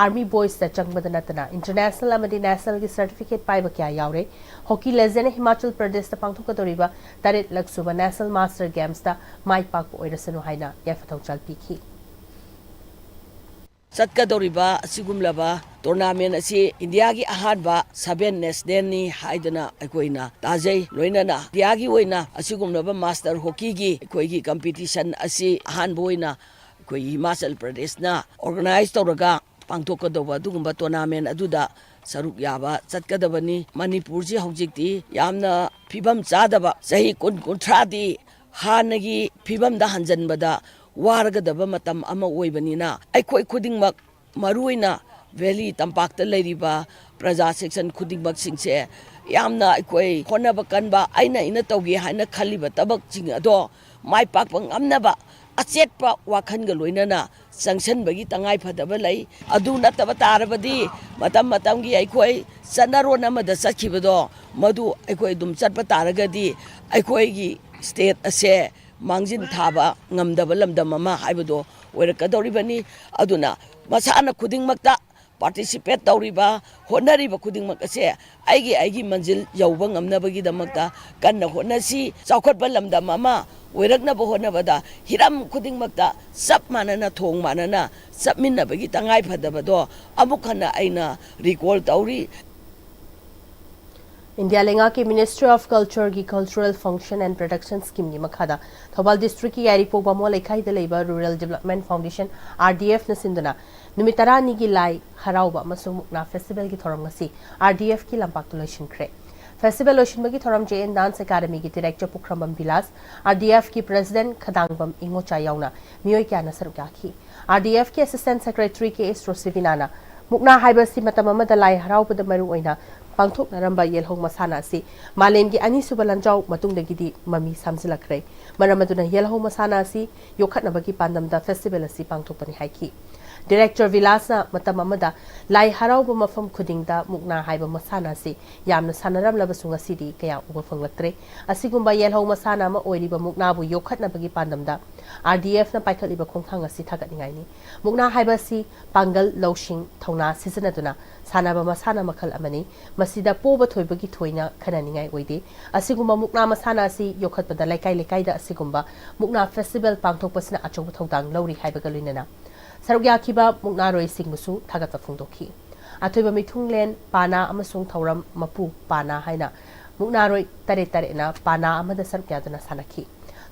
ꯑꯥꯔꯃꯤ ꯕꯣꯏꯁꯇ ꯆꯪꯕꯗ ꯅꯠꯇꯅ ꯏꯟꯇꯔꯅꯦꯁꯅꯦꯜ ꯑꯃꯗꯤ ꯅꯦꯁꯅꯦꯜꯒꯤ ꯁꯔꯇꯤꯐꯤꯀꯦꯠ ꯄꯥꯏꯕ ꯀꯌꯥ ꯌꯥꯎꯔꯦ꯫ ꯍꯣꯀꯤ ꯂꯦꯖꯦꯟꯗ ꯍꯤꯃꯥꯆꯜ ꯄ꯭ꯔꯗꯦꯁꯇ ꯄꯥꯡꯊꯣꯛꯀꯗꯧꯔꯤꯕ ꯇꯔꯦꯠꯂꯛ ꯁꯨꯕ ꯅꯦꯁꯅꯦꯜ ꯃꯥꯁꯇꯔ ꯒꯦꯝꯁꯇ ꯃꯥꯏ ꯄꯥꯛꯄ ꯑꯣꯏꯔꯁꯅꯨ ꯍꯥꯏꯅ ꯌꯥꯏꯐ ꯊꯧꯖꯥꯜ ꯄꯤꯈꯤ꯫ ꯆꯠꯀꯗꯧꯔꯤꯕ ꯑꯁꯤꯒꯨꯝꯂꯕ ꯇꯣꯔꯅꯥꯃꯦꯟ ꯑꯁꯤ ꯏꯟꯗꯤꯌꯥꯒꯤ ꯑꯍꯥꯟꯕ ꯁꯕꯦꯟ ꯅꯦꯁꯅꯦꯜꯅꯤ ꯍꯥꯏꯗꯨꯅ ꯑꯩꯈꯣꯏꯅ ꯇꯥꯖꯩ꯫ ꯂꯣꯏꯅꯅ ꯏꯟꯗꯤꯌꯥꯒꯤ ꯑꯣꯏꯅ ꯑꯁꯤꯒꯨꯝꯂꯕ ꯃꯥꯁꯇꯔ ꯍꯣꯀꯤꯒꯤ ꯑꯩꯈꯣꯏꯒꯤ ꯀꯝꯄꯤꯇꯤꯁꯟ ꯑꯁꯤ ꯑꯍꯥꯟꯕ ꯑꯣꯏꯅ ꯑꯩꯈꯣꯏꯒꯤ ꯍꯤꯃꯥꯆꯜ ꯄ꯭ꯔꯗꯦꯁꯅ ꯑꯣꯔꯒꯅꯥꯏꯖ ꯇꯧꯔꯒ ꯄꯥꯡꯊꯣꯛꯀꯗꯧꯕ ꯑꯗꯨꯒꯨꯝꯕ ꯇꯣꯔꯅꯥꯃꯦꯟ ꯑꯗꯨꯗ ꯁꯔꯨꯛ ꯌꯥꯕ ꯆꯠꯀꯗꯕꯅꯤ꯫ ꯃꯅꯤꯄꯨꯔꯁꯤ ꯍꯧꯖꯤꯛꯇꯤ ꯌꯥꯝꯅ ꯐꯤꯕꯝ ꯆꯥꯗꯕ, ꯆꯍꯤ ꯀꯨꯟ ꯀꯨꯟꯊ꯭ꯔꯥꯗꯤ ꯍꯥꯟꯅꯒꯤ ꯐꯤꯕꯝꯗ ꯍꯟꯖꯟꯕꯗ ꯋꯥꯔꯒꯗꯕ ꯃꯇꯝ ꯑꯃ ꯑꯣꯏꯕꯅꯤꯅ, ꯑꯩꯈꯣꯏ ꯈꯨꯗꯤꯡꯃꯛ, ꯃꯔꯨꯑꯣꯏꯅ ꯚꯦꯂꯤ ꯇꯝꯄꯥꯛꯇ ꯂꯩꯔꯤꯕ ꯄ꯭ꯔꯖꯥ ꯁꯦꯛꯁꯟ ꯈꯨꯗꯤꯡꯃꯛꯁꯤꯡꯁꯦ ꯌꯥꯝꯅ ꯑꯩꯈꯣꯏ ꯍꯣꯠꯅꯕ ꯀꯟꯕ, ꯑꯩꯅ ꯑꯩꯅ ꯇꯧꯒꯦ ꯍꯥꯏꯅ ꯈꯜꯂꯤꯕ ꯊꯕꯛꯁꯤꯡ ꯑꯗꯣ ꯃꯥꯏ ꯄꯥꯛꯄ ꯉꯝꯅꯕ ꯑꯆꯦꯠꯄ ꯋꯥꯈꯜꯒ ꯂꯣꯏꯅꯅ ꯆꯪꯁꯤꯟꯕꯒꯤ ꯇꯉꯥꯏ ꯐꯗꯕ ꯂꯩ꯫ ꯑꯗꯨ ꯅꯠꯇꯕ ꯇꯥꯔꯕꯗꯤ ꯃꯇꯝ ꯃꯇꯝꯒꯤ ꯑꯩꯈꯣꯏ ꯆꯠꯅꯔꯣꯟ ꯑꯃꯗ ꯆꯠꯈꯤꯕꯗꯣ, ꯃꯗꯨ ꯑꯩꯈꯣꯏ ꯑꯗꯨꯝ ꯆꯠꯄ ꯇꯥꯔꯒꯗꯤ ꯑꯩꯈꯣꯏꯒꯤ ꯁ꯭ꯇꯦꯠ ꯑꯁꯦ ꯃꯥꯡꯖꯤꯟ ꯊꯥꯕ ꯉꯝꯗꯕ ꯂꯝꯗꯝ ꯑꯃ ꯍꯥꯏꯕꯗꯣ ꯑꯣꯏꯔꯛꯀꯗꯧꯔꯤꯕꯅꯤ꯫ ꯑꯗꯨꯅ ꯃꯁꯥꯟꯅ ꯈꯨꯗꯤꯡꯃꯛꯇ ꯄꯥꯔꯇꯤꯁꯤꯄꯦꯠ ꯇꯧꯔꯤꯕ, ꯍꯣꯠꯅꯔꯤꯕ ꯈꯨꯗꯤꯡꯃꯛ ꯑꯁꯦ ꯑꯩꯒꯤ ꯑꯩꯒꯤ ꯃꯟꯖꯤꯜ ꯌꯧꯕ ꯉꯝꯅꯕꯒꯤꯗꯃꯛꯇ ꯀꯟꯅ ꯍꯣꯠꯅꯁꯤ꯫ ꯆꯥꯎꯈꯠꯄ ꯂꯝꯗꯝ ꯑꯃ ꯑꯣꯏꯔꯛꯅꯕ ꯍꯣꯠꯅꯕꯗ ꯍꯤꯔꯝ ꯈꯨꯗꯤꯡꯃꯛꯇ ꯆꯞ ꯃꯥꯟꯅꯅ, ꯊꯣꯡ ꯃꯥꯟꯅꯅ ꯆꯠꯃꯤꯟꯅꯕꯒꯤ ꯇꯉꯥꯏ ꯐꯗꯕꯗꯣ ꯑꯃꯨꯛ ꯍꯟꯅ ꯑꯩꯅ ꯔꯤꯀꯣꯜ ꯇꯧꯔꯤ꯫ ꯏꯟꯗꯤꯌꯥ ꯂꯩꯉꯥꯛꯀꯤ Ministry of Cultureꯒꯤ Cultural Function and Production Schemeꯒꯤ ꯃꯈꯥꯗ ꯊꯧꯕꯥꯜ Districtꯀꯤ ꯌꯥꯏꯔꯤꯄꯣꯛ ꯕꯥꯃꯣꯟ ꯂꯩꯀꯥꯏꯗ ꯂꯩꯕ Rural Development Foundation, RDFꯅ ꯁꯤꯟꯗꯨꯅ ꯅꯨꯃꯤꯠ ꯇꯔꯥꯅꯤꯒꯤ ꯂꯥꯏ ꯍꯔꯥꯎꯕ ꯑꯃꯁꯨꯡ ꯃꯨꯛꯅꯥ Festivalꯒꯤ ꯊꯧꯔꯝ ꯉꯁꯤ RDFꯀꯤ ꯂꯝꯄꯥꯛꯇ ꯂꯣꯏꯁꯤꯟꯈ꯭ꯔꯦ꯫ Festival ꯂꯣꯏꯁꯤꯟꯕꯒꯤ ꯊꯧꯔꯝ J N Dance Academyꯒꯤ Director ꯄꯨꯈ꯭ꯔꯝꯕꯝ ꯕꯤꯂꯥꯁ, RDFꯀꯤ President ꯈꯗꯥꯡꯕꯝ ꯏꯉꯣꯆꯥ ꯌꯥꯎꯅ ꯃꯤꯑꯣꯏ ꯀꯌꯥꯅ ꯁꯔꯨꯛ ꯌꯥꯈꯤ꯫ RDFꯀꯤ Assistant Secretary K S ꯔꯣꯁꯤꯕꯤꯅꯥꯅ ꯃꯨꯛꯅꯥ ꯍꯥꯏꯕꯁꯤ ꯃꯇꯝ ꯑꯃꯗ ꯂꯥꯏ ꯍꯔꯥꯎꯕꯗ ꯃꯔꯨ ꯑꯣꯏꯅ ꯄꯥꯡꯊꯣꯛꯅꯔꯝꯕ ꯌꯦꯜꯍꯧ ꯃꯁꯥꯟꯅ ꯑꯁꯤ ꯃꯥꯂꯦꯝꯒꯤ ꯑꯅꯤꯁꯨꯕ ꯂꯥꯟꯖꯥꯎ ꯃꯇꯨꯡꯗꯒꯤꯗꯤ ꯃꯃꯤ ꯁꯥꯝꯖꯤꯜꯂꯛꯈ꯭ꯔꯦ꯫ ꯃꯔꯝ ꯑꯗꯨꯅ ꯌꯦꯜꯍꯧ ꯃꯁꯥꯟꯅ ꯑꯁꯤ ꯌꯣꯛꯈꯠꯅꯕꯒꯤ ꯄꯥꯟꯗꯝꯗ festival ꯑꯁꯤ ꯄꯥꯡꯊꯣꯛꯄꯅꯤ ꯍꯥꯏꯈꯤ꯫ Director ꯕꯤꯂꯥꯁꯅ ꯃꯇꯝ ꯑꯃꯗ ꯂꯥꯏ ꯍꯔꯥꯎꯕ ꯃꯐꯝ ꯈꯨꯗꯤꯡꯗ ꯃꯨꯛꯅꯥ ꯍꯥꯏꯕ ꯃꯁꯥꯟꯅ ꯑꯁꯤ ꯌꯥꯝꯅ ꯁꯥꯟꯅꯔꯝꯂꯕꯁꯨ ꯉꯁꯤꯗꯤ ꯀꯌꯥ ꯎꯕ ꯐꯪꯂꯛꯇ꯭ꯔꯦ꯫ ꯑꯁꯤꯒꯨꯝꯕ ꯌꯦꯜꯍꯧ ꯃꯁꯥꯟꯅ ꯑꯃ ꯑꯣꯏꯔꯤꯕ ꯃꯨꯛꯅꯥꯕꯨ ꯌꯣꯛꯈꯠꯅꯕꯒꯤ ꯄꯥꯟꯗꯝꯗ RDFꯅ ꯄꯥꯏꯈꯠꯂꯤꯕ ꯈꯣꯡꯊꯥꯡ ꯑꯁꯤ ꯊꯥꯒꯠꯅꯤꯡꯉꯥꯏꯅꯤ꯫ ꯃꯨꯛꯅꯥ ꯍꯥꯏꯕ ꯑꯁꯤ ꯄꯥꯡꯒꯜ, ꯂꯧꯁꯤꯡ, ꯊꯧꯅꯥ ꯁꯤꯖꯤꯟꯅꯗꯨꯅ ꯁꯥꯟꯅꯕ ꯃꯁꯥꯟꯅ ꯃꯈꯜ ꯑꯃꯅꯤ꯫ ꯃꯁꯤꯗ ꯄꯣꯕ ꯊꯣꯏꯕꯒꯤ ꯊꯣꯏꯅ ꯈꯟꯅꯅꯤꯡꯉꯥꯏ ꯑꯣꯏꯗꯦ꯫ ꯑꯁꯤꯒꯨꯝꯕ ꯃꯨꯛꯅꯥ ꯃꯁꯥꯟꯅ ꯑꯁꯤ ꯌꯣꯛꯈꯠꯄꯗ ꯂꯩꯀꯥꯏ ꯂꯩꯀꯥꯏꯗ ꯑꯁꯤꯒꯨꯝꯕ ꯃꯨꯛꯅꯥ festival ꯄꯥꯡꯊꯣꯛꯄꯁꯤꯅ ꯑꯆꯧꯕ ꯊꯧꯗꯥꯡ ꯂꯧꯔꯤ ꯍꯥꯏꯕꯒ ꯂꯣꯏꯅꯅ ꯁꯔꯨꯛ ꯌꯥꯈꯤꯕ ꯃꯨꯛꯅꯥꯔꯣꯏꯁꯤꯡꯕꯨꯁꯨ ꯊꯥꯒꯠꯄ ꯐꯣꯡꯗꯣꯛꯈꯤ꯫ ꯑꯊꯣꯏꯕ ꯃꯤꯊꯨꯡꯂꯦꯟ ꯄꯥꯅꯥ ꯑꯃꯁꯨꯡ ꯊꯧꯔꯝ ꯃꯄꯨ ꯄꯥꯅꯥ ꯍꯥꯏꯅ ꯃꯨꯛꯅꯥꯔꯣꯏ ꯇꯔꯦꯠ ꯇꯔꯦꯠꯅ ꯄꯥꯅꯥ ꯑꯃꯗ ꯁꯔꯨꯛ ꯌꯥꯗꯨꯅ ꯁꯥꯟꯅꯈꯤ꯫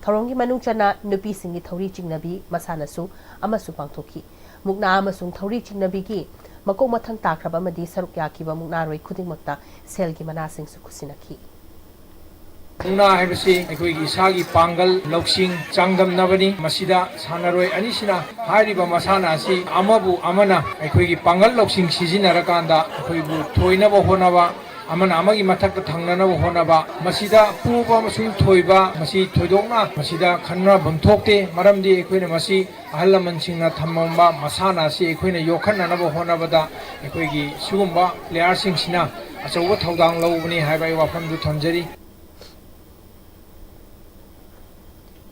ꯊꯧꯔꯝꯒꯤ ꯃꯅꯨꯡ ꯆꯟꯅ ꯅꯨꯄꯤꯁꯤꯡꯒꯤ ꯊꯧꯔꯤ ꯆꯤꯡꯅꯕꯤ ꯃꯁꯥꯟꯅꯁꯨ ꯑꯃꯁꯨ ꯄꯥꯡꯊꯣꯛꯈꯤ꯫ ꯃꯨꯛꯅꯥ ꯑꯃꯁꯨꯡ ꯊꯧꯔꯤ ꯆꯤꯡꯅꯕꯤꯒꯤ ꯃꯀꯣꯛ ꯃꯊꯪ ꯇꯥꯈ꯭ꯔꯕ ꯑꯃꯗꯤ ꯁꯔꯨꯛ ꯌꯥꯈꯤꯕ ꯃꯨꯛꯅꯥꯔꯣꯏ ꯈꯨꯗꯤꯡꯃꯛꯇ ꯁꯦꯜꯒꯤ ꯃꯅꯥꯁꯤꯡꯁꯨ ꯈꯨꯠꯁꯤꯟꯅꯈꯤ꯫ ꯃꯨꯛꯅꯥ ꯍꯥꯏꯕꯁꯤ ꯑꯩꯈꯣꯏꯒꯤ ꯏꯁꯥꯒꯤ ꯄꯥꯡꯒꯜ ꯂꯧꯁꯤꯡ ꯆꯥꯡꯗꯝꯅꯕꯅꯤ꯫ ꯃꯁꯤꯗ ꯁꯥꯟꯅꯔꯣꯏ ꯑꯅꯤꯁꯤꯅ ꯍꯥꯏꯔꯤꯕ ꯃꯁꯥꯟꯅ ꯑꯁꯤ ꯑꯃꯕꯨ ꯑꯃꯅ ꯑꯩꯈꯣꯏꯒꯤ ꯄꯥꯡꯒꯜ ꯂꯧꯁꯤꯡ ꯁꯤꯖꯤꯟꯅꯔꯀꯥꯟꯗ ꯑꯩꯈꯣꯏꯕꯨ ꯊꯣꯏꯅꯕ ꯍꯣꯠꯅꯕ, ꯑꯃꯅ ꯑꯃꯒꯤ ꯃꯊꯛꯇ ꯊꯪꯅꯅꯕ ꯍꯣꯠꯅꯕ, ꯃꯁꯤꯗ ꯄꯣꯕ ꯑꯃꯁꯨꯡ ꯊꯣꯏꯕ, ꯃꯁꯤ ꯊꯣꯏꯗꯣꯛꯅ ꯃꯁꯤꯗ ꯈꯟꯅꯐꯝ ꯊꯣꯛꯇꯦ꯫ ꯃꯔꯝꯗꯤ ꯑꯩꯈꯣꯏꯅ ꯃꯁꯤ ꯑꯍꯜ ꯂꯃꯟꯁꯤꯡꯅ ꯊꯝꯃꯝꯕ ꯃꯁꯥꯟꯅ ꯑꯁꯤ ꯑꯩꯈꯣꯏꯅ ꯌꯣꯛꯈꯠꯅꯅꯕ ꯍꯣꯠꯅꯕꯗ ꯑꯩꯈꯣꯏꯒꯤ ꯁꯤꯒꯨꯝꯕ playerꯁꯤꯡꯁꯤꯅ ꯑꯆꯧꯕ ꯊꯧꯗꯥꯡ ꯂꯧꯕꯅꯤ ꯍꯥꯏꯕ ꯑꯩ ꯋꯥꯐꯝꯗꯨ ꯊꯝꯖꯔꯤ꯫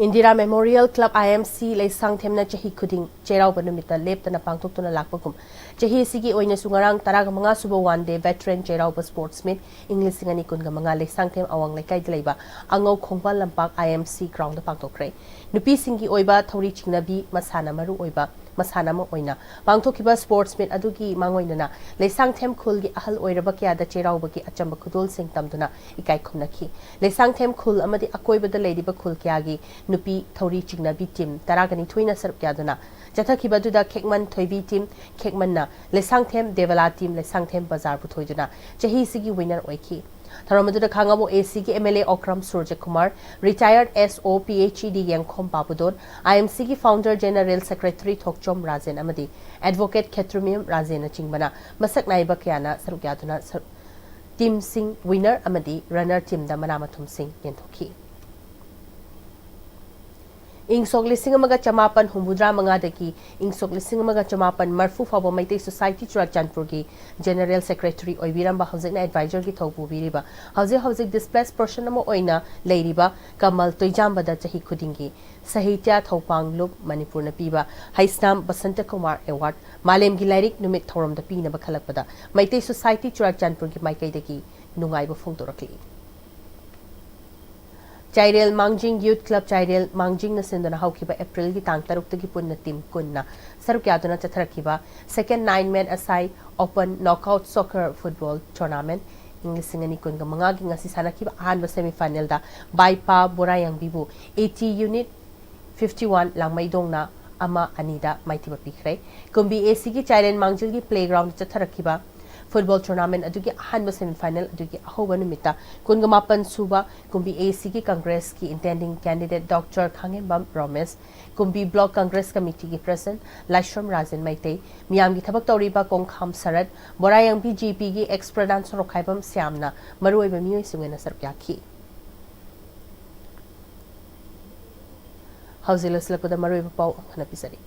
Indira Memorial Club, IMC, ꯂꯩꯁꯥꯡꯊꯦꯝꯅ ꯆꯍꯤ ꯈꯨꯗꯤꯡ ꯆꯩꯔꯥꯎꯕ ꯅꯨꯃꯤꯠꯇ ꯂꯦꯞꯇꯅ ꯄꯥꯡꯊꯣꯛꯇꯨꯅ ꯂꯥꯛꯄꯒꯨꯝ, ꯆꯍꯤ ꯑꯁꯤꯒꯤ ꯑꯣꯏꯅꯁꯨ ꯉꯔꯥꯡ ꯇꯔꯥꯃꯉꯥ ꯁꯨꯕ One Day Veteran ꯆꯩꯔꯥꯎꯕ Sports Meet ꯏꯪ ꯂꯤꯁꯤꯡ ꯑꯅꯤ ꯀꯨꯟꯃꯉꯥ ꯂꯩꯁꯥꯡꯊꯦꯝ ꯑꯋꯥꯡ ꯂꯩꯀꯥꯏꯗ ꯂꯩꯕ ꯑꯉꯧ ꯈꯣꯡꯕꯥꯜ ꯂꯝꯄꯥꯛ IMC groundꯗ ꯄꯥꯡꯊꯣꯛꯈ꯭ꯔꯦ꯫ ꯅꯨꯄꯤꯁꯤꯡꯒꯤ ꯑꯣꯏꯕ ꯊꯧꯔꯤ ꯆꯤꯡꯅꯕꯤ ꯃꯁꯥꯟꯅ ꯃꯔꯨ ꯑꯣꯏꯕ ꯃꯁꯥꯟꯅ ꯑꯃ ꯑꯣꯏꯅ ꯄꯥꯡꯊꯣꯛꯈꯤꯕ ꯁ꯭ꯄꯣꯔꯠꯁ ꯃꯤꯠ ꯑꯗꯨꯒꯤ ꯃꯥꯡꯑꯣꯏꯅꯅ ꯂꯩꯁꯥꯡꯊꯦꯝ ꯈꯨꯜꯒꯤ ꯑꯍꯜ ꯑꯣꯏꯔꯕ ꯀꯌꯥꯗ ꯆꯩꯔꯥꯎꯕꯒꯤ ꯑꯆꯝꯕ ꯈꯨꯗꯣꯜꯁꯤꯡ ꯇꯝꯗꯨꯅ ꯏꯀꯥꯏ ꯈꯨꯝꯅꯈꯤ꯫ ꯂꯩꯁꯥꯡꯊꯦꯝ ꯈꯨꯜ ꯑꯃꯗꯤ ꯑꯀꯣꯏꯕꯗ ꯂꯩꯔꯤꯕ ꯈꯨꯜ ꯀꯌꯥꯒꯤ ꯅꯨꯄꯤ ꯊꯧꯔꯤ ꯆꯤꯡꯅꯕꯤ ꯇꯤꯝ ꯇꯔꯥꯒ ꯅꯤꯊꯣꯏꯅ ꯁꯔꯨꯛ ꯌꯥꯗꯨꯅ ꯆꯠꯊꯈꯤꯕ ꯑꯗꯨꯗ ꯈꯦꯛꯃꯟ ꯊꯣꯏꯕꯤ ꯇꯤꯝ, ꯈꯦꯛꯃꯟꯅ ꯂꯩꯁꯥꯡꯊꯦꯝ ꯗꯦꯕꯂꯥ ꯇꯤꯝ, ꯂꯩꯁꯥꯡꯊꯦꯝ ꯕꯖꯥꯔ ꯄꯨꯊꯣꯏꯗꯨꯅ ꯆꯍꯤꯁꯤꯒꯤ ꯋꯤꯅꯔ ꯑꯣꯏꯈꯤ꯫ ꯊꯧꯔꯝ ꯑꯗꯨꯗ ꯈꯥꯉꯕꯣꯛ ꯑꯦ ꯁꯤꯒꯤ ꯑꯦꯝ ꯑꯦꯜ ꯑꯦ ꯑꯣꯀ꯭ꯔꯝ ꯁꯨꯔꯖꯀꯨꯃꯥꯔ, ꯔꯤꯇꯥꯌꯔꯗ ꯑꯦꯁ ꯑꯣ ꯄꯤ ꯑꯩꯆ ꯏ ꯗꯤ ꯌꯦꯡꯈꯣꯝ ꯄꯥꯕꯨꯗꯣꯟ, ꯑꯥꯏ ꯑꯦꯝ ꯁꯤꯒꯤ ꯐꯥꯎꯟꯗꯔ ꯖꯦꯅꯔꯦꯜ ꯁꯦꯀ꯭ꯔꯦꯇꯔꯤ ꯊꯣꯛꯆꯣꯝ ꯔꯥꯖꯦꯟ ꯑꯃꯗꯤ ꯑꯦꯗꯚꯣꯀꯦꯠ ꯈꯦꯇ꯭ꯔꯤꯃꯌꯨꯝ ꯔꯥꯖꯦꯟꯅꯆꯤꯡꯕꯅ ꯃꯁꯛ ꯅꯥꯏꯕ ꯀꯌꯥꯅ ꯁꯔꯨꯛ ꯌꯥꯗꯨꯅ ꯁꯔꯨꯛ ꯇꯤꯝꯁꯤꯡ ꯋꯤꯅꯔ ꯑꯃꯗꯤ ꯔꯟꯅꯔ ꯇꯤꯝꯗ ꯃꯅꯥ ꯃꯊꯨꯝꯁꯤꯡ ꯌꯦꯟꯊꯣꯛꯈꯤ꯫ ꯏꯪ ꯁꯣꯛ ꯂꯤꯁꯤꯡ ꯑꯃꯒ ꯆꯃꯥꯄꯟ ꯍꯨꯝꯐꯨꯇꯔꯥ ꯃꯉꯥꯗꯒꯤ ꯏꯪ ꯁꯣꯛ ꯂꯤꯁꯤꯡ ꯑꯃꯒ ꯆꯃꯥꯄꯟ ꯃꯔꯤꯐꯨ ꯐꯥꯎꯕ ꯃꯩꯇꯩ ꯁꯣꯁꯥꯏꯇꯤ ꯆꯨꯔꯥꯆꯥꯟꯄꯨꯔꯒꯤ ꯖꯦꯅꯔꯦꯜ ꯁꯦꯀ꯭ꯔꯦꯇꯔꯤ ꯑꯣꯏꯕꯤꯔꯝꯕ, ꯍꯧꯖꯤꯛꯅ ꯑꯦꯗꯚꯥꯏꯖꯔꯒꯤ ꯊꯧ ꯄꯨꯕꯤꯔꯤꯕ, ꯍꯧꯖꯤꯛ ꯍꯧꯖꯤꯛ ꯗꯤꯁꯄ꯭ꯂꯦꯁ ꯄꯔꯁꯟ ꯑꯃ ꯑꯣꯏꯅ ꯂꯩꯔꯤꯕ ꯀꯃꯜ ꯇꯣꯏꯖꯥꯝꯕꯗ ꯆꯍꯤ ꯈꯨꯗꯤꯡꯒꯤ ꯁꯥꯍꯤꯇ꯭ꯌ ꯊꯧꯄꯥꯡꯂꯨꯞ ꯃꯅꯤꯄꯨꯔꯅ ꯄꯤꯕ ꯍꯩꯁꯅꯥꯝ ꯕꯁꯟꯇ ꯀꯨꯃꯥꯔ ꯑꯦꯋꯥꯔꯗ ꯃꯥꯂꯦꯝꯒꯤ ꯂꯥꯏꯔꯤꯛ ꯅꯨꯃꯤꯠ ꯊꯧꯔꯝꯗ ꯄꯤꯅꯕ ꯈꯜꯂꯛꯄꯗ ꯃꯩꯇꯩ ꯁꯣꯁꯥꯏꯇꯤ ꯆꯨꯔꯥꯆꯥꯟꯄꯨꯔꯒꯤ ꯃꯥꯏꯀꯩꯗꯒꯤ ꯅꯨꯡꯉꯥꯏꯕ ꯐꯣꯡꯗꯣꯔꯛꯂꯤ꯫ ꯆꯥꯏꯔꯦꯜ ꯃꯥꯡꯖꯤꯡ ꯌꯨꯠ ꯀ꯭ꯂꯕ ꯆꯥꯏꯔꯦꯜ ꯃꯥꯡꯖꯤꯡꯅ ꯁꯤꯟꯗꯨꯅ ꯍꯧꯈꯤꯕ ꯑꯦꯄ꯭ꯔꯤꯜꯒꯤ ꯇꯥꯡ ꯇꯔꯨꯛꯇꯒꯤ ꯄꯨꯟꯅ ꯇꯤꯝ ꯀꯨꯟꯅ ꯁꯔꯨꯛ ꯌꯥꯗꯨꯅ ꯆꯠꯊꯔꯛꯈꯤꯕ ꯁꯦꯀꯦꯟ ꯅꯥꯏꯟ ꯃꯦꯟ ꯑꯁꯥꯏ open knockout soccer football tournament ꯏꯪ ꯂꯤꯁꯤꯡ ꯑꯅꯤ ꯀꯨꯟꯒ ꯃꯉꯥꯒꯤ ꯉꯁꯤ ꯁꯥꯟꯅꯈꯤꯕ ꯑꯍꯥꯟꯕ ꯁꯦꯃꯤꯐꯥꯏꯅꯦꯜꯗ ꯕꯥꯏꯄꯥ ꯕꯣꯔꯥꯌꯥꯡꯕꯤꯕꯨ A T unit fifty one ꯂꯥꯡꯃꯩꯗꯣꯡꯅ ꯑꯃ ꯑꯅꯤꯗ ꯃꯥꯏꯊꯤꯕ ꯄꯤꯈ꯭ꯔꯦ꯫ ꯀꯨꯝꯕꯤ ꯑꯦ ꯁꯤꯒꯤ ꯆꯥꯏꯔꯦꯟ ꯃꯥꯡꯖꯤꯜꯒꯤ ꯄ꯭ꯂꯦꯒ꯭ꯔꯥꯎꯟꯗ ꯆꯠꯊꯔꯛꯈꯤꯕ ꯐꯨꯠꯕꯣꯜ ꯇꯣꯔꯅꯥꯃꯦꯟ ꯑꯗꯨꯒꯤ ꯑꯍꯥꯟꯕ ꯁꯦꯃꯤꯐꯥꯏꯅꯦꯜ ꯑꯗꯨꯒꯤ ꯑꯍꯧꯕ ꯅꯨꯃꯤꯠꯇ ꯀꯨꯟꯒ ꯃꯥꯄꯟ ꯁꯨꯕ ꯀꯨꯝꯕꯤ ꯑꯦ ꯁꯤꯒꯤ ꯀꯪꯒ꯭ꯔꯦꯁꯀꯤ intending candidate doctor Khangembam Romesh, Kumbi block congress ꯀꯃꯤꯇꯤꯒꯤ ꯄ꯭ꯔꯦꯁꯤꯗꯦꯟꯠ ꯂꯥꯏꯁ꯭ꯔꯝ ꯔꯥꯖꯦꯟ ꯃꯩꯇꯩ, ꯃꯤꯌꯥꯝꯒꯤ ꯊꯕꯛ ꯇꯧꯔꯤꯕ ꯀꯣꯡꯈꯥꯝ ꯁꯔꯠ, ꯕꯣꯔꯥꯌꯥꯡꯕꯤ ꯖꯤ ꯄꯤꯒꯤ ꯑꯦꯛꯁ ꯄ꯭ꯔꯙꯥꯟ ꯁꯣꯔꯣꯛꯈꯥꯏꯕꯝ ꯁ꯭ꯌꯥꯝꯅ ꯃꯔꯨꯑꯣꯏꯕ ꯃꯤꯑꯣꯏꯁꯤꯡ ꯑꯣꯏꯅ ꯁꯔꯨꯛ ꯌꯥꯈꯤ꯫ ꯍꯧꯖꯤꯛ ꯂꯣꯏꯁꯤꯜꯂꯛꯄꯗ ꯃꯔꯨꯑꯣꯏꯕ ꯄꯥꯎ ꯑꯃꯨꯛ ꯍꯟꯅ ꯄꯤꯖꯔꯤ꯫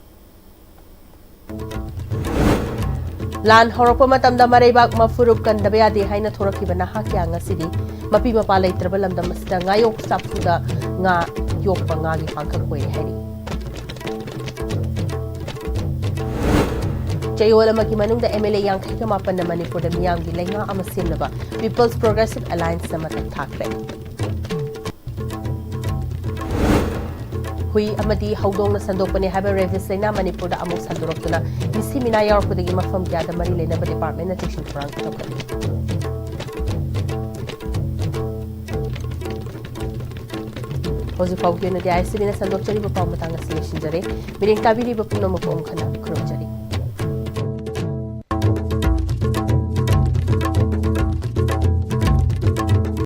ꯂꯥꯟ ꯍꯧꯔꯛꯄ ꯃꯇꯝꯗ ꯃꯔꯩꯕꯥꯛ ꯃꯐꯨꯔꯨꯞ ꯀꯟꯗꯕ ꯌꯥꯗꯦ ꯍꯥꯏꯅ ꯊꯣꯔꯛꯈꯤꯕ ꯅꯍꯥ ꯀꯌꯥ ꯉꯁꯤꯗꯤ ꯃꯄꯤ ꯃꯄꯥ ꯂꯩꯇ꯭ꯔꯕ ꯂꯝꯗꯝ ꯑꯁꯤꯗ ꯉꯥꯌꯣꯛ ꯆꯥꯐꯨꯗ ꯉꯥ ꯌꯣꯛꯄ ꯉꯥꯒꯤ ꯄꯥꯡꯈꯛ ꯑꯣꯏꯔꯦ ꯍꯥꯏꯔꯤ꯫ ꯆꯌꯣꯜ ꯑꯃꯒꯤ ꯃꯅꯨꯡꯗ ꯑꯦꯝ ꯑꯦꯜ ꯑꯦ ꯌꯥꯡꯈꯩꯒ ꯃꯥꯄꯟꯅ ꯃꯅꯤꯄꯨꯔꯗ ꯃꯤꯌꯥꯝꯒꯤ ꯂꯩꯉꯥꯛ ꯑꯃ ꯁꯦꯝꯅꯕ ꯄꯤꯄꯜꯁ ꯄ꯭ꯔꯣꯒ꯭ꯔꯦꯁꯤꯚ ꯑꯦꯂꯥꯌꯟꯁꯅ ꯃꯊꯛ ꯊꯥꯈ꯭ꯔꯦ꯫ ꯍꯨꯏ ꯑꯃꯗꯤ ꯍꯧꯗꯣꯡꯅ ꯁꯟꯗꯣꯛꯄꯅꯦ ꯍꯥꯏꯕ ꯔꯦꯕꯤꯁ ꯂꯥꯏꯅꯥ ꯃꯅꯤꯄꯨꯔꯗ ꯑꯃꯨꯛ ꯁꯟꯗꯣꯔꯛꯇꯨꯅ ꯃꯤꯁꯤ ꯃꯤꯅꯥ ꯌꯥꯎꯔꯛꯄꯗꯒꯤ ꯃꯐꯝ ꯀꯌꯥꯗ ꯃꯔꯤ ꯂꯩꯅꯕ ꯗꯤꯄꯥꯔꯠꯃꯦꯟꯅ ꯆꯦꯛꯁꯤꯟ ꯊꯧꯔꯥꯡ ꯇꯧꯈꯠꯂꯤ꯫ ꯍꯧꯖꯤꯛ ꯐꯥꯎꯒꯤ ꯑꯣꯏꯅꯗꯤ ꯑꯥꯏ ꯑꯦꯁ ꯇꯤ ꯚꯤꯅ ꯁꯟꯗꯣꯛꯆꯔꯤꯕ ꯄꯥꯎ ꯃꯇꯥꯡ ꯑꯁꯤ ꯂꯣꯏꯁꯤꯟꯖꯔꯦ꯫ ꯃꯤꯠꯌꯦꯡ ꯇꯥꯕꯤꯔꯤꯕ ꯄꯨꯝꯅꯃꯛꯄꯨ ꯑꯃꯨꯛ ꯍꯟꯅ ꯈꯨꯔꯨꯝꯖꯔꯤ꯫